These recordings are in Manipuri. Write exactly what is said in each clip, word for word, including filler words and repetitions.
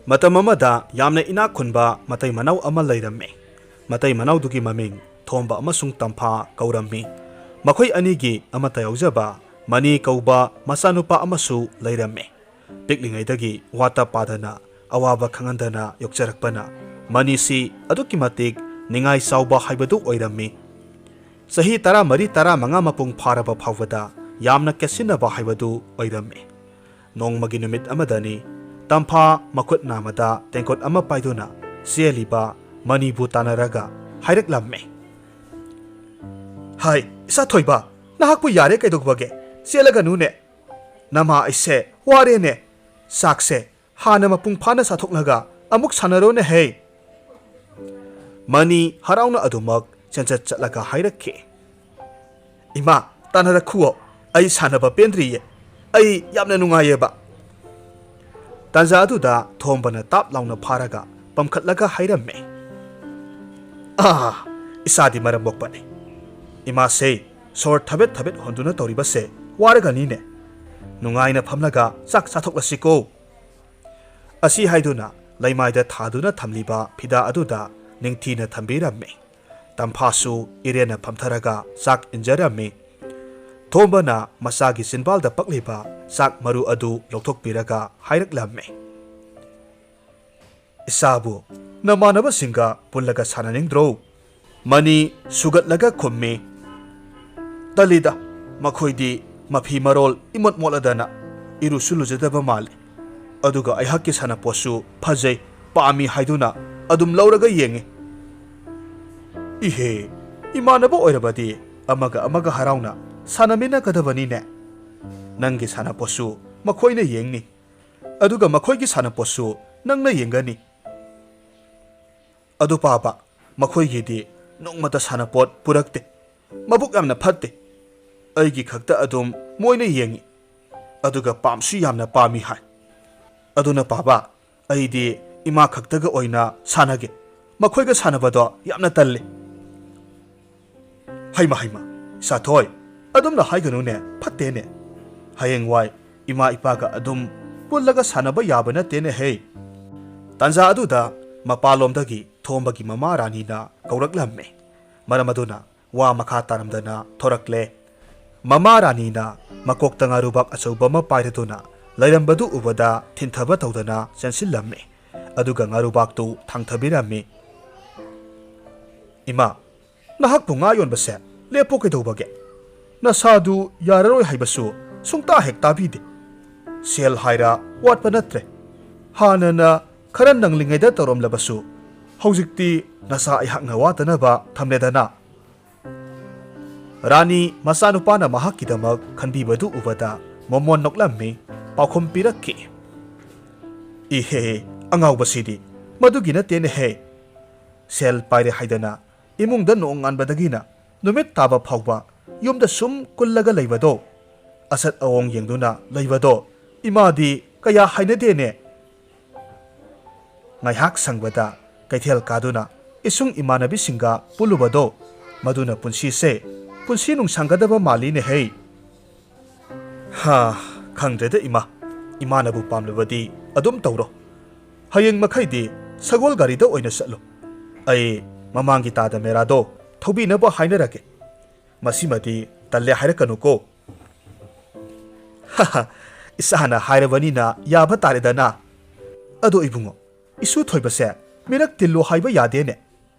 ꯃꯇꯝ ꯑꯃꯗ ꯌꯥꯝꯅ ꯏꯅꯥꯛ ꯈꯨꯟꯕ ꯃꯇꯩ ꯃꯅꯥꯎ ꯑꯃ ꯂꯩꯔꯝꯃꯤ꯫ ꯃꯇꯩ ꯃꯅꯥꯎꯗꯨꯒꯤ ꯃꯃꯤꯡ ꯊꯣꯝꯕ ꯑꯃꯁꯨꯡ ꯇꯝꯐꯥ ꯀꯧꯔꯝꯃꯤ꯫ ꯃꯈꯣꯏ ꯑꯅꯤꯒꯤ ꯑꯃꯠꯇ ꯌꯥꯎꯖꯕ ꯃꯅꯤ ꯀꯧꯕ ꯃꯆꯥꯅꯨꯄꯥ ꯑꯃꯁꯨ ꯂꯩꯔꯝꯃꯤ꯫ ꯄꯤꯛꯂꯤꯉꯩꯗꯒꯤ ꯋꯥꯠꯇ ꯄꯥꯗꯅ ꯑꯋꯥꯕ ꯈꯪꯍꯟꯗꯅ ꯌꯣꯛꯆꯔꯛꯄꯅ ꯃꯅꯤꯁꯤ ꯑꯗꯨꯛꯀꯤ ꯃꯇꯤꯛ ꯅꯤꯡꯉꯥꯏ ꯆꯥꯎꯕ ꯍꯥꯏꯕꯗꯨ ꯑꯣꯏꯔꯝꯃꯤ꯫ ꯆꯍꯤ ꯇꯔꯥꯃꯔꯤ ꯇꯔꯥꯃꯉꯥ ꯃꯄꯨꯡ ꯐꯥꯔꯕ ꯐꯥꯎꯕꯗ ꯌꯥꯝꯅ ꯀꯦꯠꯁꯤꯟꯅꯕ ꯍꯥꯏꯕꯗꯨ ꯑꯣꯏꯔꯝꯃꯤ꯫ ꯅꯣꯡꯃꯒꯤ ꯅꯨꯃꯤꯠ ꯑꯃꯗꯅꯤ ꯇꯝꯐꯥ ꯃꯈꯨꯠ ꯅꯥꯝꯃꯗ ꯇꯦꯡꯀꯣꯠ ꯑꯃ ꯄꯥꯏꯗꯨꯅ ꯆꯦꯜꯂꯤꯕ ꯃꯅꯤꯕꯨ ꯇꯥꯟꯅꯔꯒ ꯍꯥꯏꯔꯛꯂꯝꯃꯤ꯫ "ꯍꯥꯏ, ꯏꯆꯥ ꯊꯣꯏꯕ, ꯅꯍꯥꯛꯄꯨ ꯌꯥꯔꯦ ꯀꯩꯗꯧꯕꯒꯦ? ꯆꯦꯜꯂꯒꯅꯨꯅꯦ꯫ ꯅꯃꯥ ꯑꯩꯁꯦ ꯋꯥꯔꯦꯅꯦ꯫ ꯆꯥꯛꯁꯦ ꯍꯥꯟꯅ ꯃꯄꯨꯡ ꯐꯥꯅ ꯆꯥꯊꯣꯛꯂꯒ ꯑꯃꯨꯛ ꯁꯥꯟꯅꯔꯣꯅꯦ ꯍꯦ!" ꯃꯅꯤ ꯍꯔꯥꯎꯅ ꯑꯗꯨꯃꯛ ꯆꯦꯟꯆꯠ ꯆꯠꯂꯒ ꯍꯥꯏꯔꯛꯈꯤ꯫ "ꯏꯃꯥ, ꯇꯥꯟꯅꯔꯛꯈꯨꯑꯣ꯫ ꯑꯩ ꯁꯥꯟꯅꯕ ꯄꯦꯟꯗ꯭ꯔꯤꯌꯦ꯫ ꯑꯩ ꯌꯥꯝꯅ ꯅꯨꯡꯉꯥꯏꯌꯦꯕ꯫" ꯇꯥꯟꯖꯥ ꯑꯗꯨꯗ ꯊꯣꯝꯕꯅ ꯇꯥꯞ ꯂꯥꯎꯅ ꯐꯥꯔꯒ ꯄꯝꯈꯠꯂꯒ ꯍꯥꯏꯔꯝꯃꯦ꯫ "ꯑꯥ, ꯏꯆꯥꯗꯤ ꯃꯔꯝ ꯃꯣꯛꯄꯅꯤ꯫ ꯏꯃꯥꯁꯦ ꯁꯣꯔ ꯊꯕꯦꯠ ꯊꯕꯦꯠ ꯍꯣꯟꯗꯨꯅ ꯇꯧꯔꯤꯕꯁꯦ ꯋꯥꯔꯒꯅꯤꯅꯦ꯫ ꯅꯨꯡꯉꯥꯏꯅ ꯐꯝꯂꯒ ꯆꯥꯛ ꯆꯥꯊꯣꯛꯂꯁꯤꯀꯣ꯫" ꯑꯁꯤ ꯍꯥꯏꯗꯨꯅ ꯂꯩꯃꯥꯏꯗ ꯊꯥꯗꯨꯅ ꯊꯝꯂꯤꯕ ꯐꯤꯗꯥ ꯑꯗꯨꯗ ꯅꯤꯡꯊꯤꯅ ꯊꯝꯕꯤꯔꯝꯃꯤ꯫ ꯇꯝꯐꯥꯁꯨ ꯏꯔꯦꯟꯅ ꯐꯝꯊꯔꯒ ꯆꯥꯛ ꯏꯟꯖꯔꯝꯃꯤ꯫ ꯊꯣꯝꯕꯅ ꯃꯆꯥꯒꯤ ꯆꯤꯟꯕꯥꯜꯗ ꯄꯛꯂꯤꯕ ꯆꯥꯛ ꯃꯔꯨ ꯑꯗꯨ ꯂꯧꯊꯣꯛꯄꯤꯔꯒ ꯍꯥꯏꯔꯛꯂꯝꯃꯤ꯫ "ꯏꯆꯥꯕꯨ ꯅꯃꯥꯟꯅꯕꯁꯤꯡꯒ ꯄꯨꯜꯂꯒ ꯁꯥꯟꯅꯅꯤꯡꯗ꯭ꯔꯣ?" ꯃꯅꯤ ꯁꯨꯒꯠꯂꯒ ꯈꯨꯝꯃꯤ꯫ "ꯇꯜꯂꯤꯗ, ꯃꯈꯣꯏꯗꯤ ꯃꯐꯤ ꯃꯔꯣꯜ ꯏꯃꯣꯠ ꯃꯣꯠꯂꯗꯅ ꯏꯔꯨꯁꯨ ꯂꯨꯖꯗꯕ ꯃꯥꯜꯂꯤ꯫ ꯑꯗꯨꯒ ꯑꯩꯍꯥꯛꯀꯤ ꯁꯥꯟꯅꯄꯣꯠꯁꯨ ꯐꯖꯩ, ꯄꯥꯝꯃꯤ ꯍꯥꯏꯗꯨꯅ ꯑꯗꯨꯝ ꯂꯧꯔꯒ ꯌꯦꯡꯉꯤ꯫" "ꯏꯍꯦ, ꯏꯃꯥꯟꯅꯕ ꯑꯣꯏꯔꯕꯗꯤ ꯑꯃꯒ ꯑꯃꯒ ꯍꯔꯥꯎꯅ ꯁꯥꯟꯅꯃꯤꯟꯅꯒꯗꯕꯅꯤꯅꯦ꯫ ꯅꯪꯒꯤ ꯁꯥꯟꯅꯄꯣꯠꯁꯨ ꯃꯈꯣꯏꯅ ꯌꯦꯡꯅꯤ, ꯑꯗꯨꯒ ꯃꯈꯣꯏꯒꯤ ꯁꯥꯟꯅꯄꯣꯠꯁꯨ ꯅꯪꯅ ꯌꯦꯡꯒꯅꯤ꯫" "ꯑꯗꯨ ꯄꯥꯕ, ꯃꯈꯣꯏꯒꯤꯗꯤ ꯅꯣꯡꯃꯇ ꯁꯥꯟꯅꯄꯣꯠ ꯄꯨꯔꯛꯇꯦ꯫ ꯃꯕꯨꯛ ꯌꯥꯝꯅ ꯐꯠꯇꯦ꯫ ꯑꯩꯒꯤ ꯈꯛꯇ ꯑꯗꯨꯝ ꯃꯣꯏꯅ ꯌꯦꯡꯉꯤ꯫ ꯑꯗꯨꯒ ꯄꯥꯝꯁꯨ ꯌꯥꯝꯅ ꯄꯥꯝꯃꯤ ꯍꯥꯏ꯫ ꯑꯗꯨꯅ ꯄꯥꯕ, ꯑꯩꯗꯤ ꯏꯃꯥ ꯈꯛꯇꯒ ꯑꯣꯏꯅ ꯁꯥꯟꯅꯒꯦ꯫ ꯃꯈꯣꯏꯒ ꯁꯥꯟꯅꯕꯗꯣ ꯌꯥꯝꯅ ꯇꯜꯂꯤ꯫" "ꯍꯩꯃ ꯍꯩꯃ, ꯏꯆꯥꯊꯣꯏ, ꯑꯗꯨꯝꯅ ꯍꯥꯏꯒꯅꯨꯅꯦ, ꯐꯠꯇꯦꯅꯦ꯫ ꯍꯌꯦꯡꯋꯥꯏ ꯏꯃꯥ ꯏꯄꯥꯒ ꯑꯗꯨꯝ ꯄꯨꯜꯂꯒ ꯁꯥꯟꯅꯕ ꯌꯥꯕ ꯅꯠꯇꯦꯅꯦ ꯍꯦ꯫ ꯇꯥꯟꯖꯥ ꯑꯗꯨꯗ ꯃꯄꯥꯟꯂꯣꯝꯗꯒꯤ ꯊꯣꯝꯕꯒꯤ ꯃꯃꯥ ꯔꯥꯅꯤꯅ ꯀꯧꯔꯛꯂꯝꯃꯤ꯫ ꯃꯔꯝ ꯑꯗꯨꯅ ꯋꯥ ꯃꯈꯥ ꯇꯥꯔꯝꯗꯅ ꯊꯣꯔꯛꯂꯦ꯫ ꯃꯃꯥ ꯔꯥꯅꯤꯅ ꯃꯀꯣꯛꯇ ꯉꯥꯔꯨꯕꯥꯛ ꯑꯆꯧꯕ ꯑꯃ ꯄꯥꯏꯔꯗꯨꯅ ꯂꯩꯔꯝꯕꯗꯨ ꯎꯕꯗ ꯊꯤꯟꯊꯕ ꯇꯧꯗꯅ ꯆꯦꯟꯁꯤꯜꯂꯝꯃꯤ꯫ ꯑꯗꯨꯒ ꯉꯥꯔꯨꯕꯥꯛꯇꯨ ꯊꯥꯡꯊꯕꯤꯔꯝꯃꯤ꯫ "ꯏꯃꯥ, ꯅꯍꯥꯛꯄꯨ ꯉꯥ ꯌꯣꯟꯕꯁꯦ ꯂꯦꯞꯄꯣ ꯀꯩꯗꯧꯕꯒꯦ? ꯅꯁꯥꯗꯨ ꯌꯥꯔꯔꯣꯏ ꯍꯥꯏꯕꯁꯨ ꯁꯨꯡꯇꯥ ꯍꯦꯛ ꯇꯥꯕꯤꯗꯦ꯫ ꯁꯦꯜ ꯍꯥꯏꯔ ꯋꯥꯠꯄ ꯅꯠꯇ꯭ꯔꯦ꯫ ꯍꯥꯟꯅꯅ ꯈꯔ ꯅꯪꯂꯤꯉꯩꯗ ꯇꯧꯔꯝꯂꯕꯁꯨ ꯍꯧꯖꯤꯛꯇꯤ ꯅꯁꯥ ꯑꯩꯍꯥꯛꯅ ꯋꯥꯗꯅꯕ ꯊꯝꯂꯦꯗꯅ꯫" ꯔꯥꯅꯤ ꯃꯆꯥꯅꯨꯄꯥꯅ ꯃꯍꯥꯛꯀꯤꯗꯃꯛ ꯈꯟꯕꯤꯕꯗꯨ ꯎꯕꯗ ꯃꯣꯃꯣꯟ ꯅꯣꯛꯂꯝꯃꯤ, ꯄꯥꯎꯈꯨꯝ ꯄꯤꯔꯛꯈꯤ꯫ "ꯏꯍꯦ, ꯑꯉꯥꯎꯕꯁꯤꯗꯤ ꯃꯗꯨꯒꯤ ꯅꯠꯇꯦꯅꯦꯍꯦ꯫ ꯁꯦꯜ ꯄꯥꯏꯔꯦ ꯍꯥꯏꯗꯅ ꯏꯃꯨꯡꯗ ꯅꯣꯡꯉꯥꯟꯕꯗꯒꯤꯅ ꯅꯨꯃꯤꯠ ꯇꯥꯕ ꯐꯥꯎꯕ ꯌꯨꯝꯗ ꯁꯨꯝ ꯀꯨꯜꯂꯒ ꯂꯩꯕꯗꯣ, ꯑꯁꯠ ꯑꯋꯣꯡ ꯌꯦꯡꯗꯨꯅ ꯂꯩꯕꯗꯣ ꯏꯃꯥꯗꯤ ꯀꯌꯥ ꯍꯩꯅꯗꯦꯅꯦ꯫" ꯉꯥꯏꯍꯥꯛ ꯁꯪꯕꯗ ꯀꯩꯊꯦꯜ ꯀꯥꯗꯨꯅ ꯏꯁꯨꯡ ꯏꯃꯥꯟꯅꯕꯤꯁꯤꯡꯒ ꯄꯨꯜꯂꯨꯕꯗꯣ, ꯃꯗꯨꯅ ꯄꯨꯟꯁꯤꯁꯦ ꯄꯨꯟꯁꯤ ꯅꯨꯡꯁꯥꯡꯒꯗꯕ ꯃꯥꯜꯂꯤꯅꯦꯍꯦ꯫ "ꯍꯥ, ꯈꯪꯗ꯭ꯔꯦꯗ ꯏꯃꯥ, ꯏꯃꯥꯅꯕꯨ ꯄꯥꯝꯂꯕꯗꯤ ꯑꯗꯨꯝ ꯇꯧꯔꯣ꯫ ꯍꯌꯦꯡ ꯃꯈꯩꯗꯤ ꯁꯒꯣꯜ ꯒꯥꯔꯤꯗ ꯑꯣꯏꯅ ꯆꯠꯂꯣ꯫ ꯑꯩ ꯃꯃꯥꯡꯒꯤ ꯇꯥꯗ ꯃꯦꯔꯥꯗꯣ ꯊꯧꯕꯤꯅꯕ ꯍꯥꯏꯅꯔꯒꯦ꯫ ꯃꯁꯤꯃꯗꯤ ꯇꯜꯂꯦ ꯍꯥꯏꯔꯛꯀꯅꯨꯀꯣ꯫" "ꯍꯥ ꯍꯥ, ꯏꯁꯥꯅ ꯍꯥꯏꯔꯕꯅꯤꯅ ꯌꯥꯕ ꯇꯥꯔꯦꯗꯅ꯫ ꯑꯗꯣ ꯏꯕꯨꯡꯉꯣ, ꯏꯁꯨ ꯊꯣꯏꯕꯁꯦ ꯃꯤꯔꯛ ꯇꯤꯜꯂꯨ ꯍꯥꯏꯕ ꯌꯥꯗꯦꯅꯦ꯫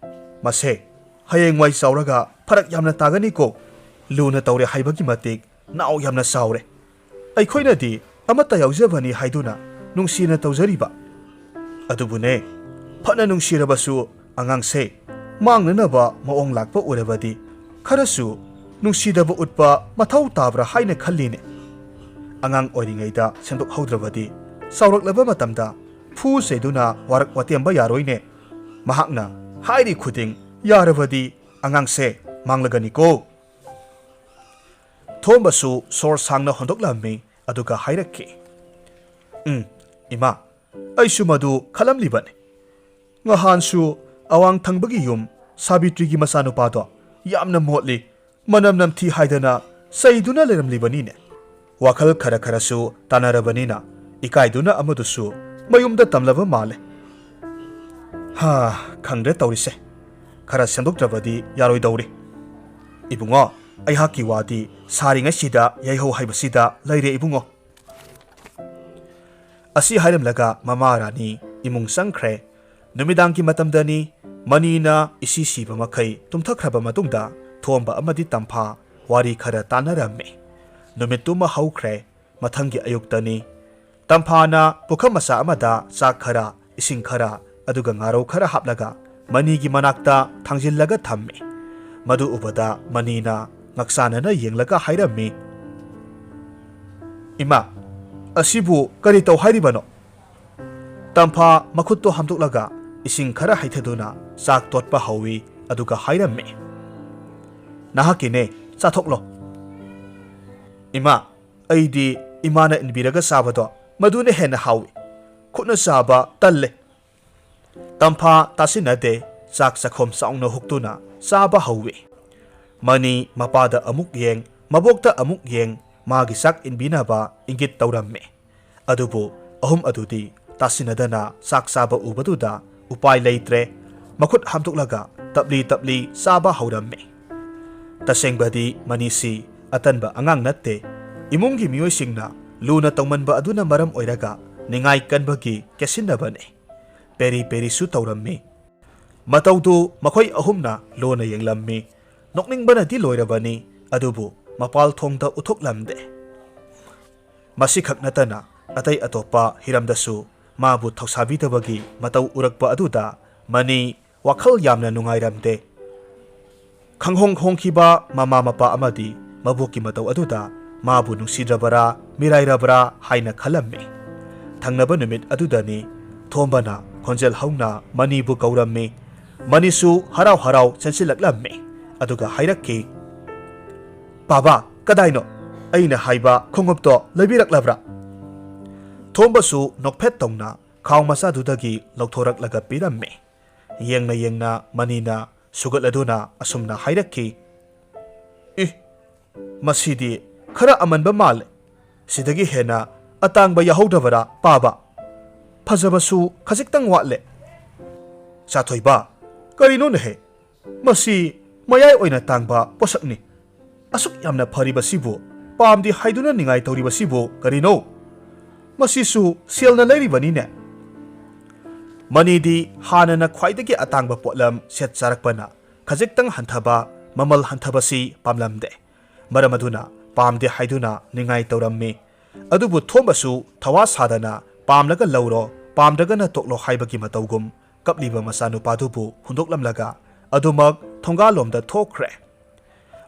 ꯃꯁꯦ ꯍꯌꯦꯡꯋꯥꯏ ꯆꯥꯎꯔꯒ ꯐꯔꯛ ꯌꯥꯝꯅ ꯇꯥꯒꯅꯤꯀꯣ꯫ ꯂꯨꯅ ꯇꯧꯔꯦ ꯍꯥꯏꯕꯒꯤ ꯃꯇꯤꯛ ꯅꯥꯎ ꯌꯥꯝꯅ ꯆꯥꯎꯔꯦ꯫ ꯑꯩꯈꯣꯏꯅꯗꯤ ꯑꯃꯠꯇ ꯌꯥꯎꯖꯕꯅꯤ ꯍꯥꯏꯗꯨꯅ ꯅꯨꯡꯁꯤꯅ ꯇꯧꯖꯔꯤꯕ꯫ ꯑꯗꯨꯕꯨꯅꯦ, ꯐꯅ ꯅꯨꯡꯁꯤꯔꯕꯁꯨ ꯑꯉꯥꯡꯁꯦ ꯃꯥꯡꯅꯅꯕ ꯃꯑꯣꯡ ꯂꯥꯛꯄ ꯎꯔꯕꯗꯤ ꯈꯔꯁꯨ ꯅꯨꯡꯁꯤꯗꯕ ꯎꯠꯄ ꯃꯊꯧ ꯇꯥꯕ꯭ꯔꯥ ꯍꯥꯏꯅ ꯈꯜꯂꯤꯅꯦ꯫ ꯑꯉꯥꯡ ꯑꯣꯏꯔꯤꯉꯩꯗ ꯁꯦꯝꯗꯣꯛꯍꯧꯗ꯭ꯔꯕꯗꯤ ꯆꯥꯎꯔꯛꯂꯕ ꯃꯇꯝꯗ ꯐꯨ ꯆꯩꯗꯨꯅ ꯋꯥꯔꯛ ꯋꯥꯇꯦꯝꯕ ꯌꯥꯔꯣꯏꯅꯦ꯫ ꯃꯍꯥꯛꯅ ꯍꯥꯏꯔꯤ ꯈꯨꯗꯤꯡ ꯌꯥꯔꯕꯗꯤ ꯑꯉꯥꯡꯁꯦ ꯃꯥꯡꯂꯒꯅꯤꯀꯣ꯫" ꯊꯣꯝꯕꯁꯨ ꯁꯣꯔ ꯁꯥꯡꯅ ꯍꯣꯟꯗꯣꯛꯂꯝꯃꯤ, ꯑꯗꯨꯒ ꯍꯥꯏꯔꯛꯈꯤ, "ꯎꯝ, ꯏꯃꯥ, ꯑꯩꯁꯨ ꯃꯗꯨ ꯈꯜꯂꯝꯂꯤꯕꯅꯤ꯫ ꯉꯍꯥꯟꯁꯨ ꯑꯋꯥꯡ ꯊꯪꯕꯒꯤ ꯌꯨꯝ ꯁꯥꯕꯤꯇ꯭ꯔꯤꯒꯤ ꯃꯆꯥꯅꯨꯄꯥꯗꯣ ꯌꯥꯝꯅ ꯃꯣꯠꯂꯤ, ꯃꯅꯝ ꯅꯝꯊꯤ ꯍꯥꯏꯗꯅ ꯆꯩꯗꯨꯅ ꯂꯩꯔꯝꯂꯤꯕꯅꯤꯅꯦ꯫ ꯋꯥꯈꯜ ꯈꯔ ꯈꯔꯁꯨ ꯇꯥꯅꯔꯕꯅꯤꯅ ꯏꯀꯥꯏꯗꯨꯅ ꯑꯃꯗꯨꯁꯨ ꯃꯌꯨꯝꯗ ꯇꯝꯂꯕ ꯃꯥꯜꯂꯦ꯫ ꯍꯥ, ꯈꯪꯗ꯭ꯔꯦ ꯇꯧꯔꯤꯁꯦ꯫ ꯈꯔ ꯁꯦꯝꯗꯣꯛꯇ꯭ꯔꯕꯗꯤ ꯌꯥꯔꯣꯏꯗꯧꯔꯤ꯫ ꯏꯕꯨꯡꯉꯣ, ꯑꯩꯍꯥꯛꯀꯤ ꯋꯥꯗꯤ ꯁꯥꯔꯤꯉꯩꯁꯤꯗ ꯌꯩꯍꯧ ꯍꯥꯏꯕꯁꯤꯗ ꯂꯩꯔꯦ ꯏꯕꯨꯡꯉꯣ꯫ ꯑꯁꯤ ꯍꯥꯏꯔꯝꯂꯒ ꯃꯃꯥ ꯔꯥꯅꯤ ꯏꯃꯨꯡ ꯆꯪꯈ꯭ꯔꯦ꯫ ꯅꯨꯃꯤꯗꯥꯡꯒꯤ ꯃꯇꯝꯗꯅꯤ꯫ ꯃꯅꯤꯅ ꯏꯁꯤ ꯁꯤꯕ ꯃꯈꯩ ꯇꯨꯝꯊꯈ꯭ꯔꯕ ꯃꯇꯨꯡꯗ ꯊꯣꯝꯕ ꯑꯃꯗꯤ ꯇꯝꯐꯥ ꯋꯥꯔꯤ ꯈꯔ ꯇꯥꯟꯅꯔꯝꯃꯤ꯫ ꯅꯨꯃꯤꯠꯇꯨꯃ ꯍꯧꯈ꯭ꯔꯦ꯫ ꯃꯊꯪꯒꯤ ꯑꯌꯨꯛꯇꯅꯤ꯫ ꯇꯝꯐꯥꯅ ꯄꯨꯈꯝ ꯃꯆꯥ ꯑꯃꯗ ꯆꯥꯛ ꯈꯔ, ꯏꯁꯤꯡ ꯈꯔ, ꯑꯗꯨꯒ ꯉꯥꯔꯧ ꯈꯔ ꯍꯥꯞꯂꯒ ꯃꯅꯤꯒꯤ ꯃꯅꯥꯛꯇ ꯊꯥꯡꯖꯤꯜꯂꯒ ꯊꯝꯃꯤ꯫ ꯃꯗꯨ ꯎꯕꯗ ꯃꯅꯤꯅ ꯉꯛꯁꯥꯅꯅ ꯌꯦꯡꯂꯒ ꯍꯥꯏꯔꯝꯃꯤ, "ꯏꯃꯥ, ꯑꯁꯤꯕꯨ ꯀꯔꯤ ꯇꯧ ꯍꯥꯏꯔꯤꯕꯅꯣ?" ꯇꯝꯐꯥ ꯃꯈꯨꯠꯇꯣ ꯍꯥꯝꯗꯣꯛꯂꯒ ꯏꯁꯤꯡ ꯈꯔ ꯍꯩꯊꯗꯨꯅ ꯆꯥꯛ ꯇꯣꯠꯄ ꯍꯧꯏ, ꯑꯗꯨꯒ ꯍꯥꯏꯔꯝꯃꯤ, "ꯅꯍꯥꯛꯀꯤꯅꯦ, ꯆꯥꯊꯣꯛꯂꯣ꯫" "ꯏꯃꯥ, ꯑꯩꯗꯤ ꯏꯃꯥꯅ ꯏꯟꯕꯤꯔꯒ ꯆꯥꯕꯗꯣ ꯃꯗꯨꯅ ꯍꯦꯟꯅ ꯍꯥꯎꯏ꯫ ꯈꯨꯠꯅ ꯆꯥꯕ ꯇꯜꯂꯦ꯫" ꯇꯝꯐꯥ ꯇꯥꯁꯤꯟꯅꯗꯦ꯫ ꯆꯥꯛ ꯆꯥꯛꯈꯣꯝ ꯆꯥꯎꯅ ꯍꯨꯛꯇꯨꯅ ꯆꯥꯕ ꯍꯧꯏ꯫ ꯃꯅꯤ ꯃꯄꯥꯗ ꯑꯃꯨꯛ ꯌꯦꯡ, ꯃꯕꯣꯛꯇ ꯑꯃꯨꯛ ꯌꯦꯡ, ꯃꯥꯒꯤ ꯆꯥꯛ ꯏꯟꯕꯤꯅꯕ ꯏꯪꯒꯤꯠ ꯇꯧꯔꯝꯃꯤ꯫ ꯑꯗꯨꯕꯨ ꯑꯍꯨꯝ ꯑꯗꯨꯗꯤ ꯇꯥꯁꯤꯟꯅꯗꯅ ꯆꯥꯛ ꯆꯥꯕ ꯎꯕꯗꯨꯗ ꯎꯄꯥꯏ ꯂꯩꯇ꯭ꯔꯦ꯫ ꯃꯈꯨꯠ ꯍꯥꯝꯗꯣꯛꯂꯒ ꯇꯞꯂꯤ ꯇꯞꯂꯤ ꯆꯥꯕ ꯍꯧꯔꯝꯃꯤ꯫ ꯇꯁꯦꯡꯕꯗꯤ ꯃꯅꯤꯁꯤ ꯑꯇꯟꯕ ꯑꯉꯥꯡ ꯅꯠꯇꯦ꯫ ꯏꯃꯨꯡꯒꯤ ꯃꯤꯑꯣꯏꯁꯤꯡꯅ ꯂꯨꯅ ꯇꯧꯃꯟꯕ ꯑꯗꯨꯅ ꯃꯔꯝ ꯑꯣꯏꯔꯒ ꯅꯤꯡꯉꯥꯏ ꯀꯟꯕꯒꯤ ꯀꯦꯁꯤꯟꯅꯕꯅꯤ꯫ ꯄꯦꯔꯤ ꯄꯦꯔꯤꯁꯨ ꯇꯧꯔꯝꯃꯤ꯫ ꯃꯇꯧꯗꯨ ꯃꯈꯣꯏ ꯑꯍꯨꯝꯅ ꯂꯣꯟꯅ ꯌꯦꯡꯂꯝꯃꯤ꯫ ꯅꯣꯛꯅꯤꯡꯕꯅꯗꯤ ꯂꯣꯏꯔꯕꯅꯤ, ꯑꯗꯨꯕꯨ ꯃꯄꯥꯜ ꯊꯣꯡꯗ ꯎꯠꯊꯣꯛꯂꯝꯗꯦ꯫ ꯃꯁꯤꯈꯛ ꯅꯠꯇꯅ ꯑꯇꯩ ꯑꯇꯣꯞꯄ ꯍꯤꯔꯝꯗꯁꯨ ꯃꯥꯕꯨ ꯊꯧꯁꯥꯕꯤꯗꯕꯒꯤ ꯃꯇꯧ ꯎꯔꯛꯄ ꯑꯗꯨꯗ ꯃꯅꯤ ꯋꯥꯈꯜ ꯌꯥꯝꯅ ꯅꯨꯡꯉꯥꯏꯔꯝꯗꯦ꯫ ꯈꯪꯍꯣꯡ ꯍꯣꯡꯈꯤꯕ ꯃꯃꯥ ꯃꯄꯥ ꯑꯃꯗꯤ ꯃꯕꯣꯛꯀꯤ ꯃꯇꯧ ꯑꯗꯨꯗ ꯃꯥꯕꯨ ꯅꯨꯡꯁꯤꯗ꯭ꯔꯕꯔꯥ, ꯃꯤꯔꯥꯏꯔꯕ꯭ꯔꯥ ꯍꯥꯏꯅ ꯈꯜꯂꯝꯃꯤ꯫ ꯊꯪꯅꯕ ꯅꯨꯃꯤꯠ ꯑꯗꯨꯗꯅꯤ ꯊꯣꯝꯕꯅ ꯈꯣꯟꯖꯦꯜ ꯍꯧꯅ ꯃꯅꯤꯕꯨ ꯀꯧꯔꯝꯃꯤ꯫ ꯃꯅꯤꯁꯨ ꯍꯔꯥꯎ ꯍꯔꯥꯎ ꯆꯦꯟꯁꯤꯜꯂꯛꯂꯝꯃꯤ꯫ ꯑꯗꯨꯒ ꯍꯥꯏꯔꯛꯈꯤ, "ꯕꯥꯕꯥ, ꯀꯗꯥꯏꯅꯣ? ꯑꯩꯅ ꯍꯥꯏꯕ ꯈꯣꯡꯎꯞꯇꯣ ꯂꯩꯕꯤꯔꯛꯂꯕ꯭ꯔꯥ?" ꯊꯣꯝꯕꯁꯨ ꯅꯣꯛꯐꯦꯠ ꯇꯧꯅ ꯈꯥꯎ ꯃꯆꯥꯗꯨꯗꯒꯤ ꯂꯧꯊꯣꯔꯛꯂꯒ ꯄꯤꯔꯝꯃꯤ꯫ ꯌꯦꯡꯅ ꯌꯦꯡꯅ ꯃꯅꯤꯅ ꯁꯨꯒꯠꯂꯗꯨꯅ ꯑꯁꯨꯝꯅ ꯍꯥꯏꯔꯛꯈꯤ, "ꯏ, ꯃꯁꯤꯗꯤ ꯈꯔ ꯑꯃꯟꯕ ꯃꯥꯜꯂꯦ꯫ ꯁꯤꯗꯒꯤ ꯍꯦꯟꯅ ꯑꯇꯥꯡꯕ ꯌꯥꯍꯧꯗ꯭ꯔꯕꯔꯥ, ꯄꯥꯕ? ꯐꯖꯕꯁꯨ ꯈꯖꯤꯛꯇꯪ ꯋꯥꯠꯂꯦ꯫" "ꯇꯥꯊꯣꯏꯕ, ꯀꯔꯤꯅꯣꯅꯦꯍꯦ? ꯃꯁꯤ ꯃꯌꯥꯏ ꯑꯣꯏꯅ ꯇꯥꯡꯕ ꯄꯣꯠꯁꯛꯅꯤ꯫ ꯑꯁꯨꯛ ꯌꯥꯝꯅ ꯐꯔꯤꯕꯁꯤꯕꯨ ꯄꯥꯝꯗꯦ ꯍꯥꯏꯗꯨꯅ ꯅꯤꯡꯉꯥꯏ ꯇꯧꯔꯤꯕꯁꯤꯕꯨ ꯀꯔꯤꯅꯣ? ꯃꯁꯤꯁꯨ ꯁꯦꯜꯅ ꯂꯩꯔꯤꯕꯅꯤꯅꯦ꯫" ꯃꯅꯤꯗꯤ ꯍꯥꯟꯅꯅ ꯈ꯭ꯋꯥꯏꯗꯒꯤ ꯑꯇꯥꯡꯕ ꯄꯣꯠꯂꯝ ꯁꯦꯠ ꯆꯥꯔꯛꯄꯅ ꯈꯖꯤꯛꯇꯪ ꯍꯟꯊꯕ, ꯃꯃꯜ ꯍꯟꯊꯕꯁꯤ ꯄꯥꯝꯂꯝꯗꯦ꯫ ꯃꯔꯝ ꯑꯗꯨꯅ ꯄꯥꯝꯗꯦ ꯍꯥꯏꯗꯨꯅ ꯅꯤꯡꯉꯥꯏ ꯇꯧꯔꯝꯃꯤ꯫ ꯑꯗꯨꯕꯨ ꯊꯣꯝꯕꯁꯨ ꯊꯋꯥ ꯁꯥꯗꯅ "ꯄꯥꯝꯂꯒ ꯂꯧꯔꯣ, ꯄꯥꯝꯗ꯭ꯔꯒꯅ ꯇꯣꯛꯂꯣ" ꯍꯥꯏꯕꯒꯤ ꯃꯇꯧꯒꯨꯝ ꯀꯞꯂꯤꯕ ꯃꯆꯥꯅꯨꯄꯥꯗꯨꯕꯨ ꯍꯨꯟꯗꯣꯛꯂꯝꯂꯒ ꯑꯗꯨꯃꯛ ꯊꯣꯡꯒꯥꯜꯂꯣꯝꯗ ꯊꯣꯛꯈ꯭ꯔꯦ꯫